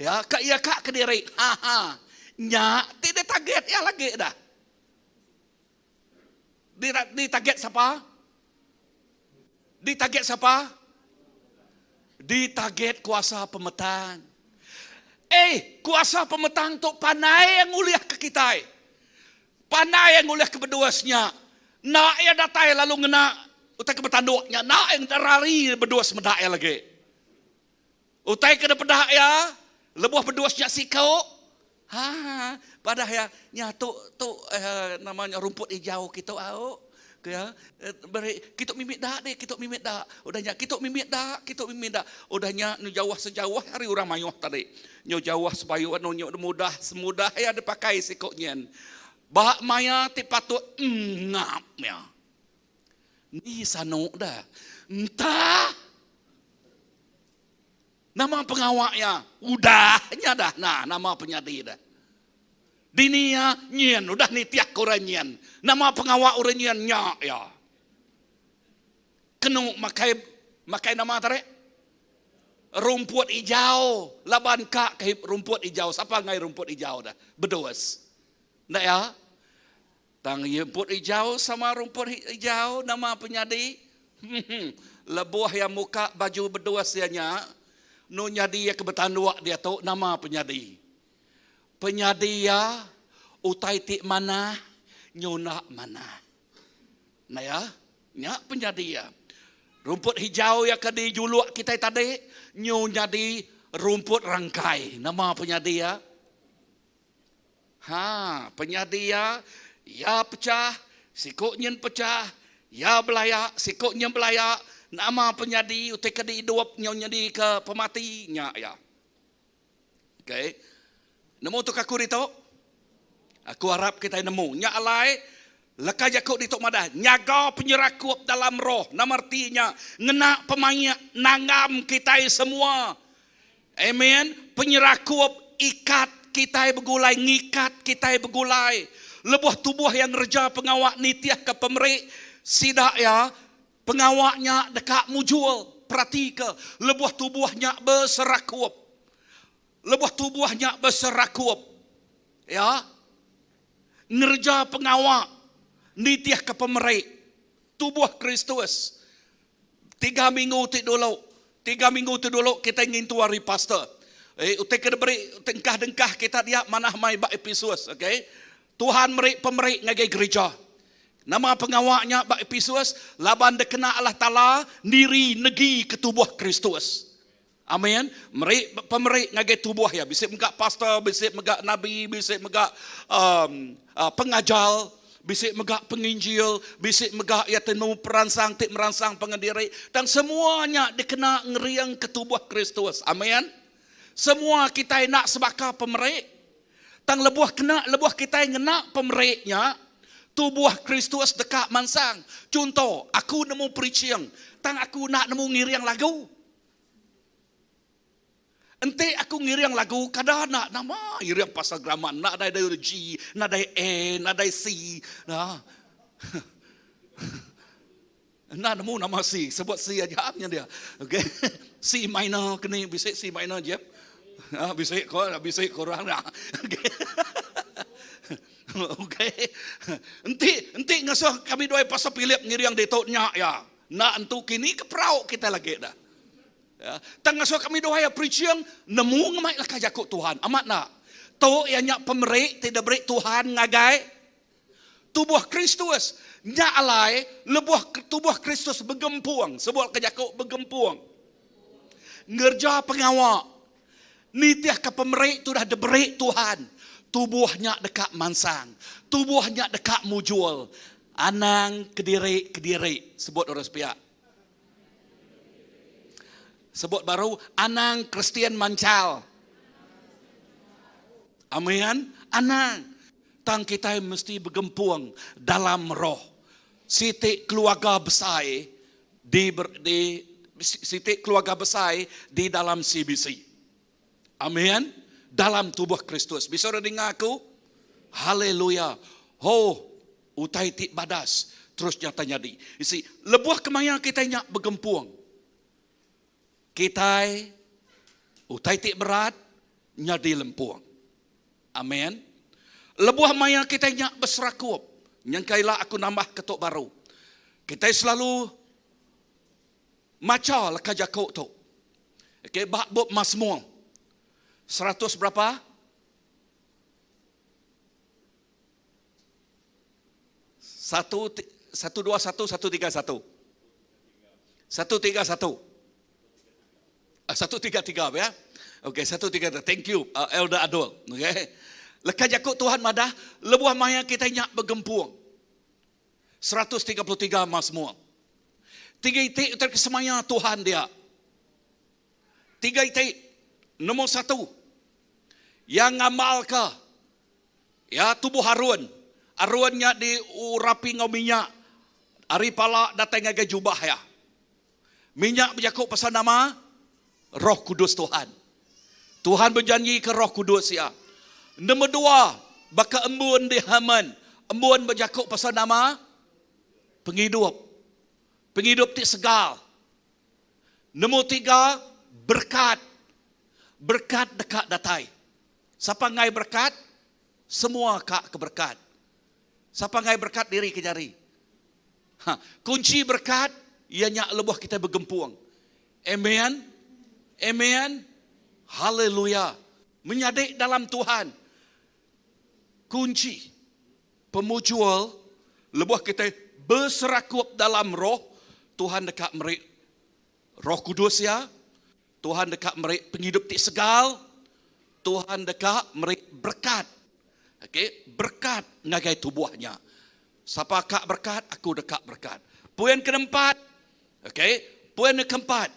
Ya, ka iya ka kediri. Ha ha. Nya ti ditaget iya lagi dah. Di, di target siapa? Di target siapa? Di target kuasa pemetang. Eh, kuasa pemetang tu pandai yang ngulih ke kitai. Pandai yang ngulih ke bedus nya. Nak iya datai lalu ngena utai ke betanduk nya. Nak yang rari bedus meda iya lagi. Utai ke dipeda iya lebuh bedus nya siku, ha padah iya nya tu tu eh nama nya rumput hijau kitu au ku iya beri kitu mimit da deh kitu mimit da udah nya kitu mimit da kitu mimit da udah nya nyu jauh sejauh ari orang mayuh tadi nyu jauh sebayu anu nyu mudah semudah iya dipakai siku nyin ba maya ti patut ngap iya. Ni sanu dah. Entah. Nama pengawa iya? Udah nya dah. Nah, nama penyadi dah. Dini iya nyin udah nitih ke orang nyin. Nama pengawa orang nyin nya iya. Kenu makai makai nama tadi? Rumput ijau. Laban ka ke rumput ijau. Sapa ngai rumput ijau dah? Bedus. Enda iya? Tang rumput ijau sama rumput ijau nama penyadi? Lebuh iya muka baju bedus iya nya, nu nyadi iya ke betanduk diatu nama penyadi? Penyadi iya utai ti manah nyuna manah. Enda iya? Nya penyadi iya. Rumput hijau iya ke dijuluk kitai tadi nyu nyadi rumput rangkai. Nama penyadi iya? Ha, penyadi iya, iya pechah, siku nyin pechah, iya belaya, siku nyin belaya, nama penyadi utai ke diidup nyau nyadika pemati nya iya. Okey. Nemu tu aku ditu? Aku arap kitai nemu. Nya alai leka jaku ditu madah nyaga penyerakup dalam roh. Nama reti nya? Ngena pemaik nanggam kitai semua. Amen. Penyerakup ikat kitai begulai, ngikat kitai begulai. Lebuh tubuh iya ngereja pengawa nitihka pemeri sida iya, pengawa nya deka mujur. Peratika, lebuh tubuh nya beserakup. Lebuh tubuh nya beserakup, ya, ngereja pengawa nitihka pemeri tubuh Kristus. Tiga minggu ti dulu, tiga minggu ti dulu kitai ngintu hari pastor. Eh, utai ke diberi tengkah-dengkah kita dia manah mai ba Episus, okey. Tuhan meri pemeri ngagai gerija. Nama pengawa nya ba Episus? Laban dikena Allah Taala niri negi ke tubuh Kristus. Amin. Meri pemeri ngagai tubuh iya. Bisi mega pastor, bisi mega nabi, bisi mega um, uh, pengajar. Bisi mega penginjil, bisi mega iya ti nemu peransang ti meransang pangan diri. Tang semua nya dikena ngeringka tubuh Kristus. Amen. Semua kitai enda sebaka pemeri. Tang lebuh kena lebuh kitai ngena pemeri nya, tubuh Kristus deka mansang. Chunto, aku nemu preaching, tang aku enda nemu ngiring lagu. Enti aku ngiring lagu kada enda nama ngiring pasal grammar enda nadai dai G, nadai A, nadai C. Nah. Enda nemu nama C, sebut C aja nya dia. Okey. C minor keni bisi C minor jep. Ha, bisi ko, bisi ko orang dah. Okey. Okey. Enti enti ngasuh kami duai pasal Philip ngiring ditu nya ya. Enda entu kini ke perau kita lagi dah. Ya. Tang ngasuh kami doa ya preaching nemu ngemai leka jaku Tuhan. Amat nak. Tu iya nya pemeri ti diberi Tuhan ngagai tubuh Kristus. Nya alai lebuh tubuh Kristus begempung, sebut ke jaku begempung. Ngerja pengawa nitihka pemeri ti udah diberi Tuhan, tubuh nya deka mansang, tubuh nya deka mujur. Anang kediri-kediri, sebut orang sepiak. Sebut baru, anang Kristian manchal. Amin. Anang. Tang kitai mesti begempung dalam roh. Siti keluarga besai di, di siti keluarga besai di dalam CBC. Amin. Dalam tubuh Kristus. Bisa orang dengar aku? Haleluya. Ho, Utai ti badas terus nyata nyadi. You see, lebuh kemaya kitai nya begempung, kitai utai ti berat nyadi lempung. Amen. Lebuh maya kitai nya beserakup, nyengka ila aku nambah ke tu baru. Kitai selalu macha leka jaku tu. Okay, ba bup Mazmur 100 berapa? Satu, satu dua satu, satu tiga satu. Satu tiga satu. Ah, satu tiga tiga ya. Okey, satu tiga tiga. Thank you, uh, Elder Adol. Okey. Leka jaku Tuhan madah, lebuh maya kita nyak begempung. 133 Mazmur. Tiga iti utai kesemaya Tuhan dia. Tiga iti. Nombor satu. Yang ngamalka Ya tubuh Aron. Aron nya diurapi enggau minyak ari pala datai ngagai jubah iya. Minyak bejaku pasal nama? Roh Kudus Tuhan. Tuhan bejanjika Roh Kudus iya. Nombor dua, baka embun di Hermon. Embun bejaku pasal nama? Pengidup. Pengidup ti segar. Nombor tiga, berkat. Berkat deka datai. Sapa enggai berekat? Semua ka ke berekat. Sapa enggai berekat diri ke jari. Ha, kunci berekat iya nya lebuh kitai begempung. Amen. Amen. Haleluya. Menyadi dalam Tuhan. Kunci pemujur lebuh kitai beserakup dalam roh, Tuhan deka meri Roh Kudus iya Tuhan deka meri pengidup ti segal, Tuhan deka meri berekat. Okey, berekat ngagai tubuh nya. Sapa ka berekat, aku deka berekat. Poin keempat, okey, poin keempat.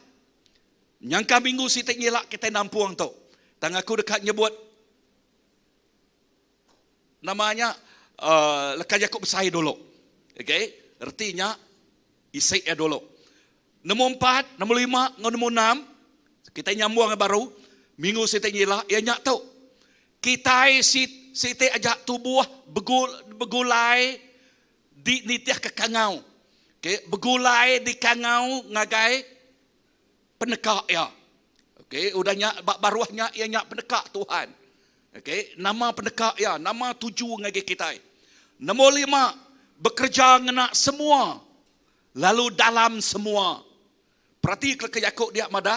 Nyangka minggu siti ngila kitai nampung tu. Tang aku deka nyebut nama nya uh, leka jaku besai dulu. Okey, reti nya isi iya dulu. Nombor empat, nombor lima, enggau nombor enam, kitai nyambung iya baru, minggu siti nyila, iya nya tu. Kitai siti aja tubuh begulai di nitihka kangau. Okay, begulai di kangau ngagai peneka iya. Okay, udah nya ba baruh nya iya nya peneka Tuhan. Okay, nama peneka iya, nama tuju ngagai kitai. Nombor lima, bekerja ngena semua Lalu dalam semua. Perati ke jaku dia madah,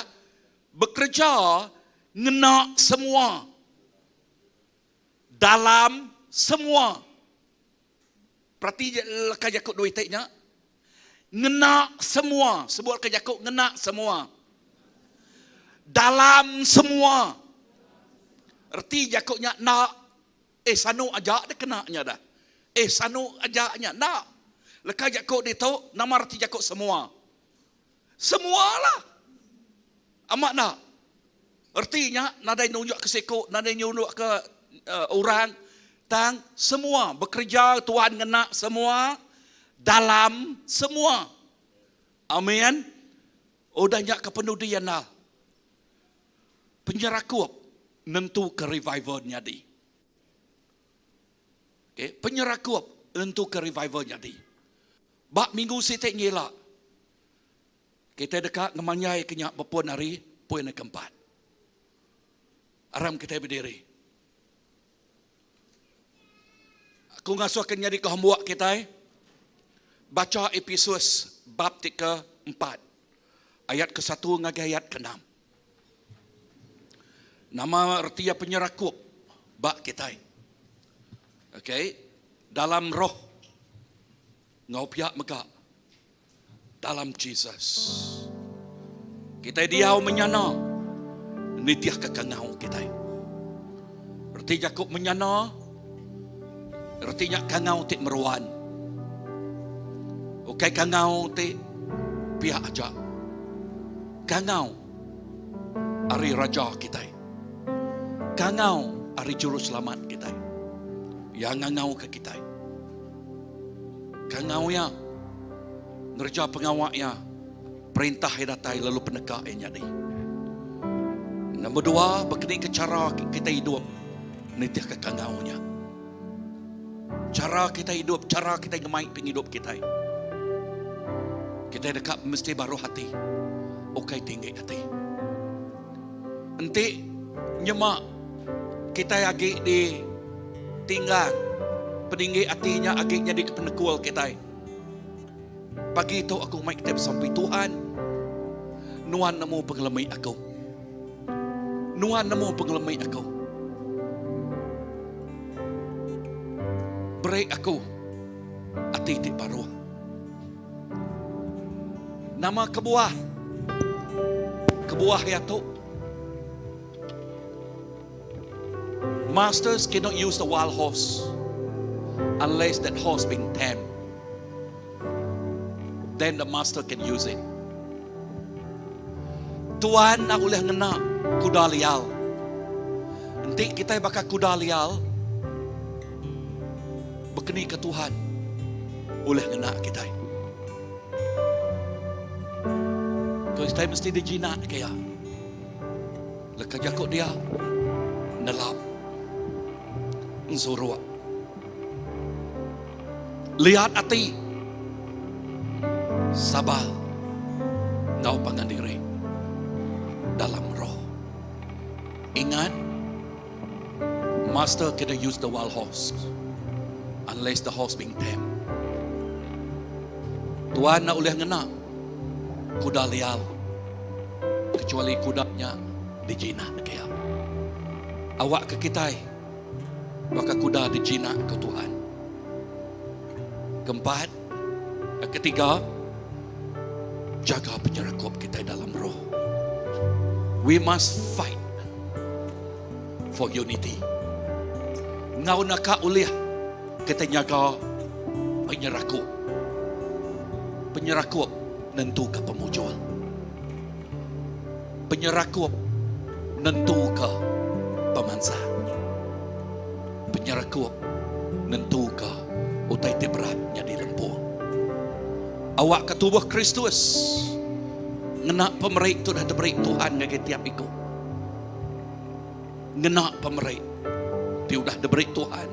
bekereja ngena semua. Dalam semua. Perati leka jaku dua iti nya. Ngena semua. Sebut leka jaku ngena semua. Dalam semua. Reti jaku nya enda eh sanu aja deh kena nya dah. Eh sanu aja nya enda. Leka jaku ditu nama reti jaku semua? Semua lah. Amat enda? Reti nya nadai nunjuk ke siku, nadai nyunjuk ke orang tang semua bekereja Tuhan ngena semua dalam semua. Amin. Udah nya ke penudi enda. Penyerakup nentuka revival nyadi. Okay. Penyerakup nentuka revival nyadi. Ba minggu siti ngila, kitai deka ngemanjaika nya bepun ari poin ke empat. Aram kitai bediri. Aku ngasuhka nyadika homework kitai, bacha Epesus bab ti ke empat, ayat ke satu ngagai ayat ke enam. Nama reti iya penyerakup ba kitai? Okay, dalam roh enggau pia mega dalam Jesus. Kitai diau menyana nitihka kangau kitai. Reti jaku menyana reti nya kangau ti meruan. Ukai kangau ti pia aja. Kangau ari Raja kitai. Kangau ari Juruselamat kitai. Iya ngangauka kitai. Kangau iya ngereja pengawa iya, perintah iya datai lalu peneka iya nyadi. Nombor dua, bekenika chara kitai idup nitihka kangau nya. Chara kitai idup, chara kitai ngemai pengidup kitai. Kitai deka mesti baruh ati, ukai tinggi ati. Enti nyema kitai agi di tinggang peninggi ati nya agi nyadi ke penekul kitai. Pagi tu aku mai kitai besampi Tuhan nuan nemu pengelemi aku. Nuan nemu pengelemi aku. Beri aku ati ti baruh. Nama kebuah? Kebuah iya tu. Masters cannot use the wild horse unless that horse being tamed. Then the master can use it. Tuan enda ulih ngena kuda lial. Enti kitai baka kuda lial, Bekeni ke Tuhan ulih ngena kitai. Kitai mesti dijinak ke iya. Leka jaku dia nelap ensuruk. Liat ati sabar enggau pangan diri dalam roh. Ingat Master cannot use the wild horse unless the horse being tamed. Tuan enda ulih ngena kuda liar kecuali kuda nya dijinak ke iya. Awakka kitai baka kuda dijinak ke Tuhan. Keempat, ketiga, jaga penyerakup kitai dalam roh. We must fight for unity. Enggau naka ulih kitai nyaga penyerakup. Penyerakup nentuka pemujur. Penyerakup nentuka pemansang. Penyerakup nentuka utai ti berat nyadi lempung. Awakka tubuh Kristus ngena pemeri ti udah diberi Tuhan ngagai tiap iku. Ngena pemeri ti udah diberi Tuhan.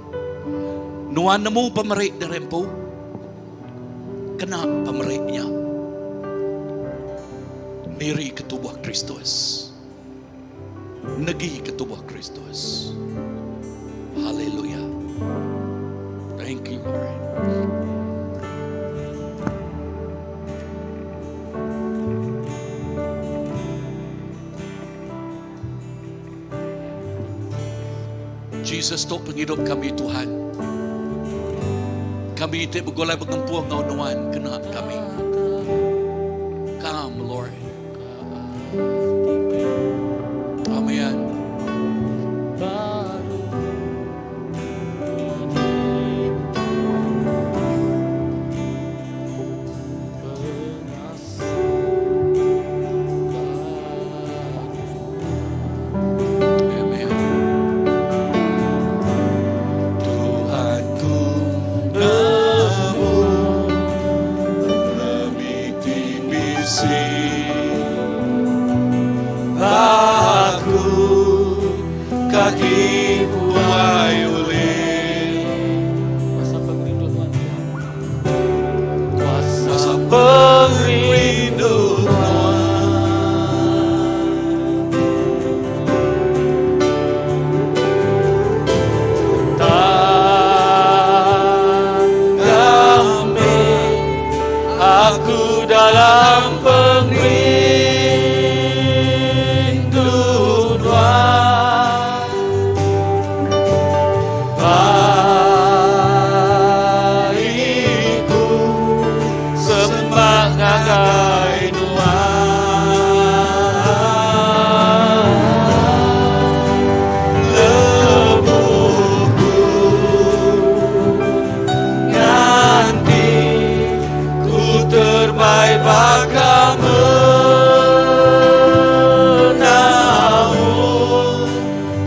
Nuan nemu pemeri diri empu? Kena pemeri nya nirika tubuh Kristus. Negika tubuh Kristus. Haleluya. Thank you Lord. Jesus tu pengidup kami Tuhan. Kami ti begulai begempung enggau Nuan kena kami. Come Lord. Amen. Kaki buai ulih. Kuasa pengerindu nuan Tuhan. Kuasa pengerindu nuan. Tanggami aku dalam pengerindu nuan. Baiku semak ngagai nuan. Lebuh ku nganti ku terbai baka menaun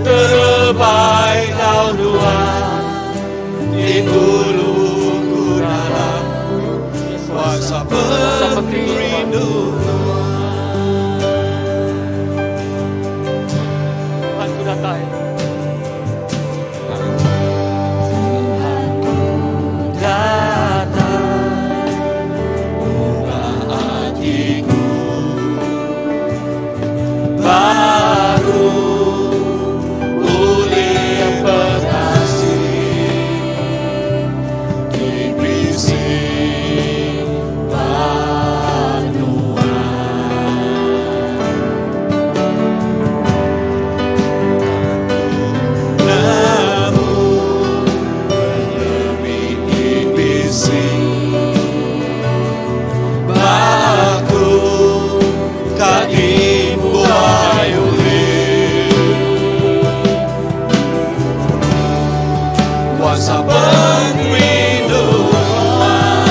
terebai enggau nuan ti ngulu ku dalam kuasa pengerindu nuan. Tuhan ku datai. Tuhan ku datai Buka atiku baru ulih pengasih ti bisi ba nuan. Nemu pengelemi ti bisi ba aku ka dibuai ulih kuasa pengerindu nuan.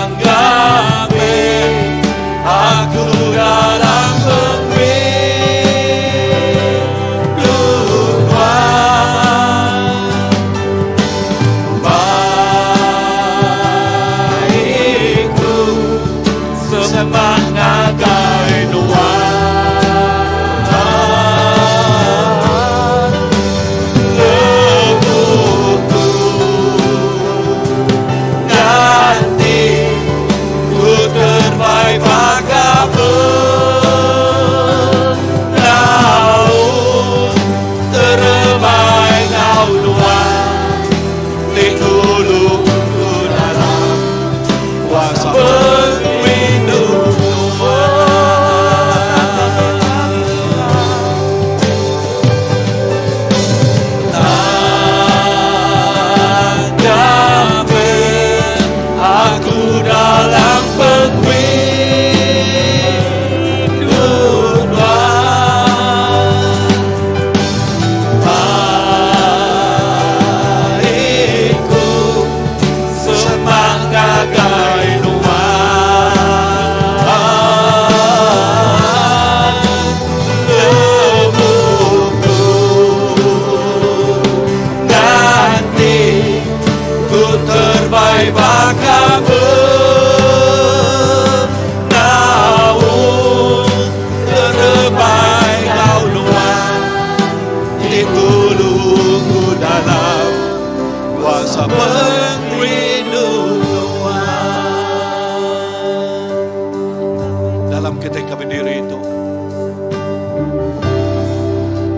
Tanggapi aku dalam pengerindu nuan. Baiku semak ngagai nuan. Lebuh ku nganti ku terbai baka menaun terebai enggau nuan ti ngulu ku dalam kuasa pengerindu nuan. Tanggapi aku dalam pengerindu nuan. Baiku semak ngagai nuan. Lebuh ku nganti ku terbai baka menaun terebai enggau nuan ti ngulu ku dalam kuasa pengerindu nuan. Dalam kita ke bediri itu,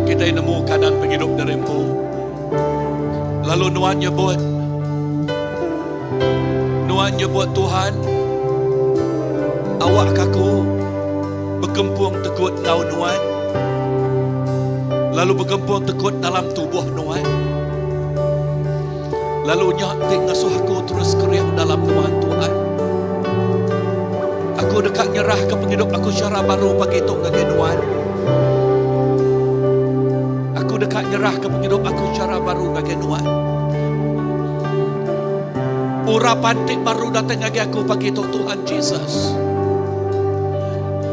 kita nemu keadaan penghidup diri empu. Lalu nuan nyebut, nuan nyebut Tuhan, awak aku begempung tegut enggau nuan, lalu begempung tegut dalam tubuh nuan. Lalu nya ti ngasuh aku terus kering dalam nuan Tuhan. Aku deka nyerah ke penghidup aku secara baru pagi tu ngagai nuan. Aku deka nyerah ke penghidup aku secara baru ngagai nuan. Urapan ti baru datang ngagai aku pagi tu Tuhan Jesus.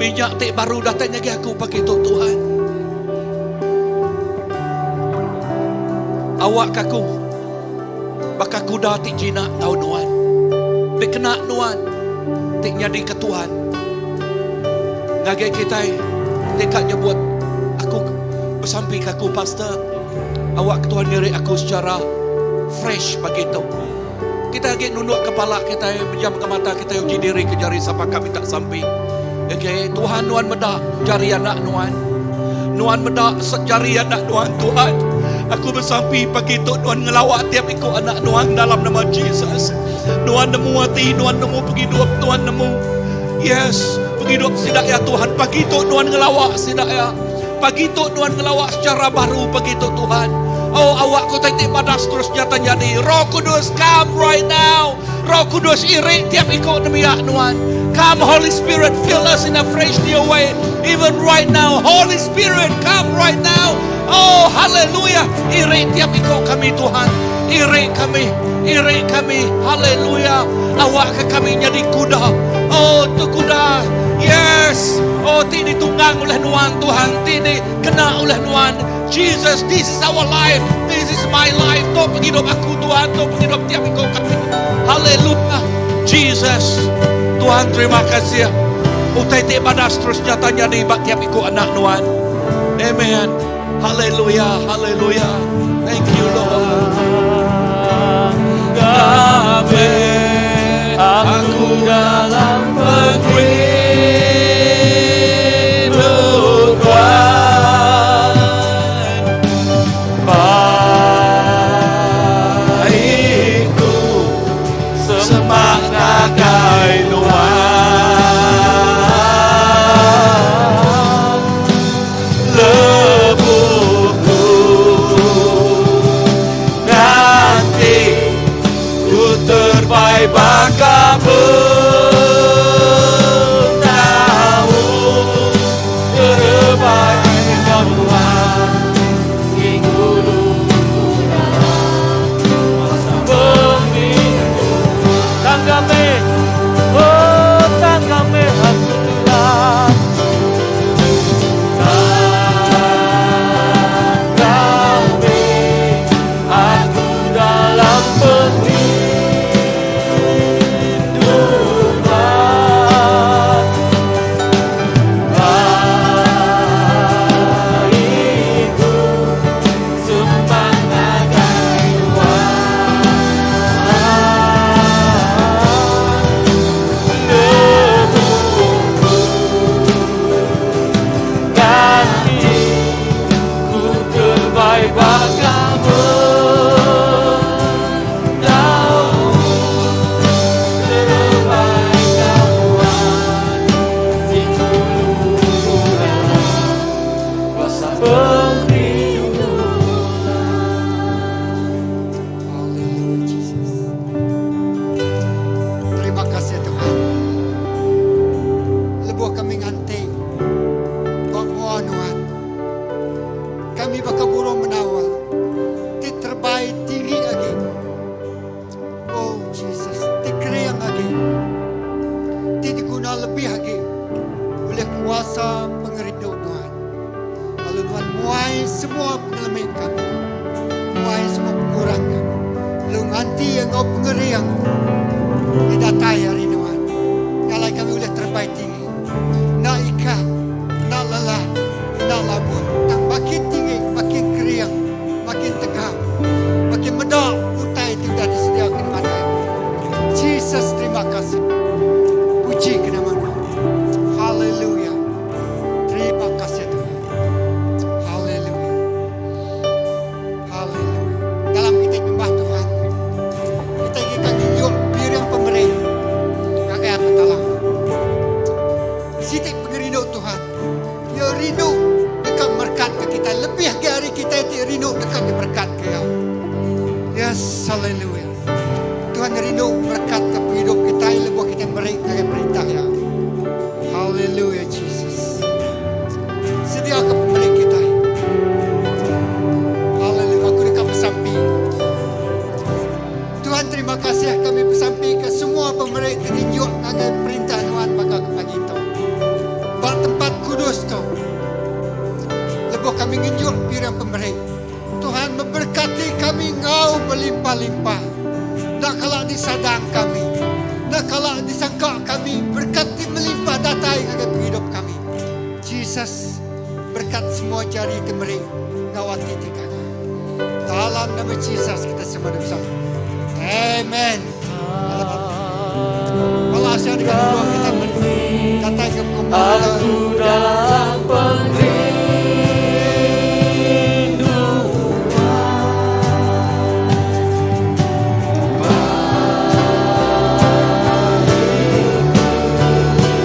Minyak ti baru datang ngagai aku pagi tu Tuhan. Awak aku baka kuda ti jinak enggau nuan. Dikena nuan. ti nyadika Tuhan ngagai kitai ti ka nyebut aku besampi ka aku pastor awak Tuhan ngiri aku secara fresh pagi tu. Kitai agi nunduk kepala kitai mejamka mata kitai uji diri ke jari sapa ka minta sampi. Okay, Tuhan nuan meda jari anak nuan. Nuan meda jari anak nuan Tuhan. Aku besampi pagi tu nuan ngelawa tiap iku anak nuan dalam nama Jesus. Nuan nemu ati, nuan nemu pengidup, nuan nemu. Yes, pengidup sida ya Tuhan. Pagi tu nuan ngelawa sida ya. Pagi tu nuan ngelawa secara baru pagi tu Tuhan. Oh awak ku tai ti badas terus nyata nyadi. Roh Kudus come right now. Roh Kudus iri tiap iku nembiak nuan. Come Holy Spirit fill us in a fresh new way even right now. Holy Spirit come right now. Oh hallelujah. Iri tiap iku kami Tuhan. Iri kami, iri kami. Hallelujah. Awak ke kami nyadi kuda. Oh tu kuda. Yes. Oh ti ditunggang oleh nuan Tuhan. Ti dikena oleh nuan. Jesus, this is our life. This is my life. Tu penghidup aku Tuhan. Tu penghidup tiap iku kami. Haleluya. Jesus. Tuhan terima kasih. Utai ti badas terus nyata nyadi ba tiap iku anak nuan. Amen. Haleluya. Haleluya. Thank you Lord. Kami aku dalam pengrindu Tuhan. Baikku semak ngagai nuan. Lebuhku nganti ku terbai baka betahu terbai Tuhan. Tanggame, oh tanggame aku Tuhan. Tanggame aku dalam pengrindu Tuhan. Baikku semangat ngagai Tuhan. Lebuhku ganti ku terbai baka betahu terbai kawan tinggu dalam kuasa pengrindu Haleluya Jesus. Terima kasih Tuhan. Lebuh kami nganti bawa Tuhan. Kami bakal burung menawar. Ti terbai tinggi lagi. Oh Jesus, ti kering lagi. Ti diguna lebih lagi oleh kuasa pengerindu Tuhan. Lalu Tuhan muai semua pengelemek kami. Muai semua pengurang kami. Lalu nganti yang kau pengeriang di datai hari Tuhan. Nyalai kami boleh terbai tinggi. Nak ikat, nak lelah, nak labur. Tak makin tinggi, makin keriang, makin tegak, makin medak utai tidak disediakan mata. Jesus terima kasih. Puji ke nama Tuhan. Haleluya. Terima kasih Tuhan. Haleluya. Haleluya. Dalam kita nyembah Tuhan, kita ingin nunjuk piring pemberi. Ngagai Allah Ta'ala. Siti pengerindu Tuhan. Dia rindu dekat berkat ke kita. Lebih ke hari kita itu rindu dekat berkat ke ya. Yes, haleluya. Tuhan rindu berkat ke penghidup kita, lebuh kita beri ke perintah ya. Haleluya Jesus. Sedia ke pemberi kita. Haleluya. Aku dekat bersampi. Tuhan terima kasih kami bersampi ke semua pemberi terunjuk agar perintah Tuhan bakal ke pagi itu. Bak tempat kudus tu. Lebuh kami ngejuk piring pemberi. Tuhan memberkati kami ngau berlimpah-limpah. Nak kalak disadang kami. Nak kalak disangka kami. Jesus berkat semua jari ti meri enggau ati ti gaga. Dalam nama Jesus kita semua bersama. Amen. Bala asia deka nulung kita datai ke pengumpul. Aku dalam pengerinduan.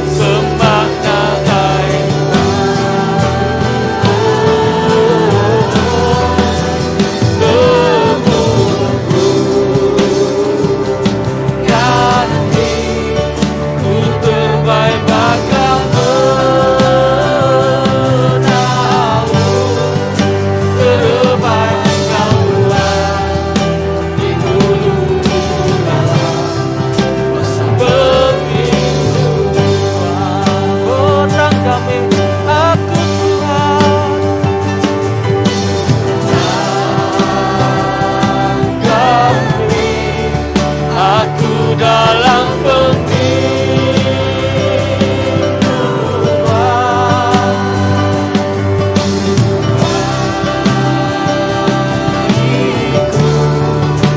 Semak ngagai Lebuhku Ganti ku terbai baka menahu Terebai enggau nuan Di ulu dalam Kuasa pengerindu Oh tangga meh aku Tuhan Tangga meh aku dalam pengerinduan Bagiku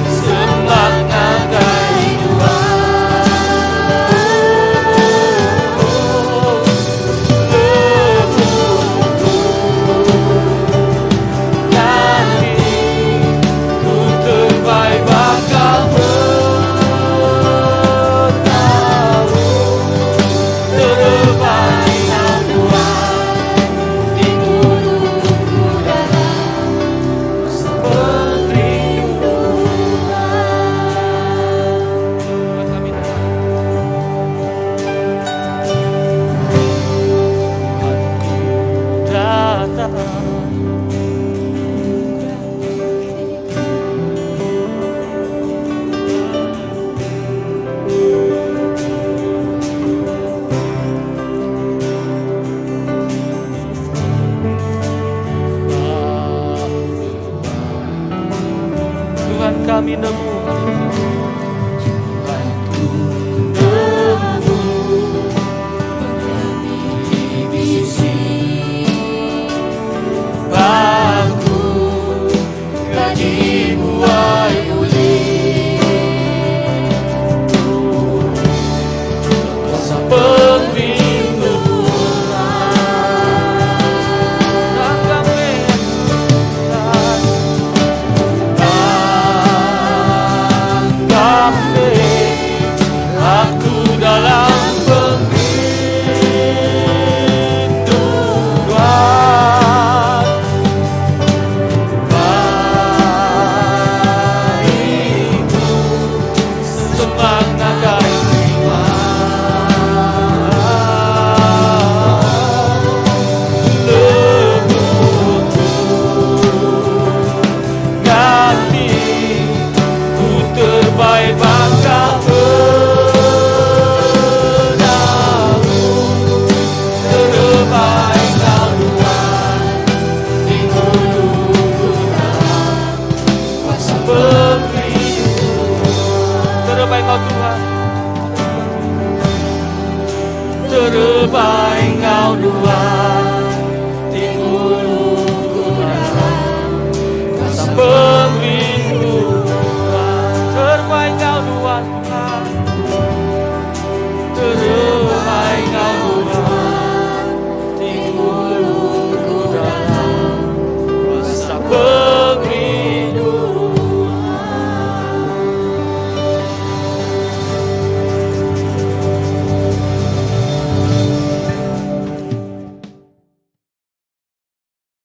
semak ngagai Tuhan Lebuhku Ganti ku terbai baka menahu Terebai enggau Tuhan Di ulu dalam pengerindu Tuhan kami Tuhan. Tuhanku datang Tuhan kami nemu hari itu. Tuhanku nemu Bisi Baku Gaji buai ulih Kuasa pengerindu Tangga meh Tuhan. Tangga meh Aku dalam pengerinduan Bagiku semangat ngagai Tuhan Lebuhku Ganti ku terbai baka menahu Terebai enggau Tuhan Di ulu dalam Kuasa pengerindu Terebai enggau Tuhan. Terebai enggau Tuhan Di ulu dalam Kuasa pengerindu Terebai enggau Tuhan. Tuhan.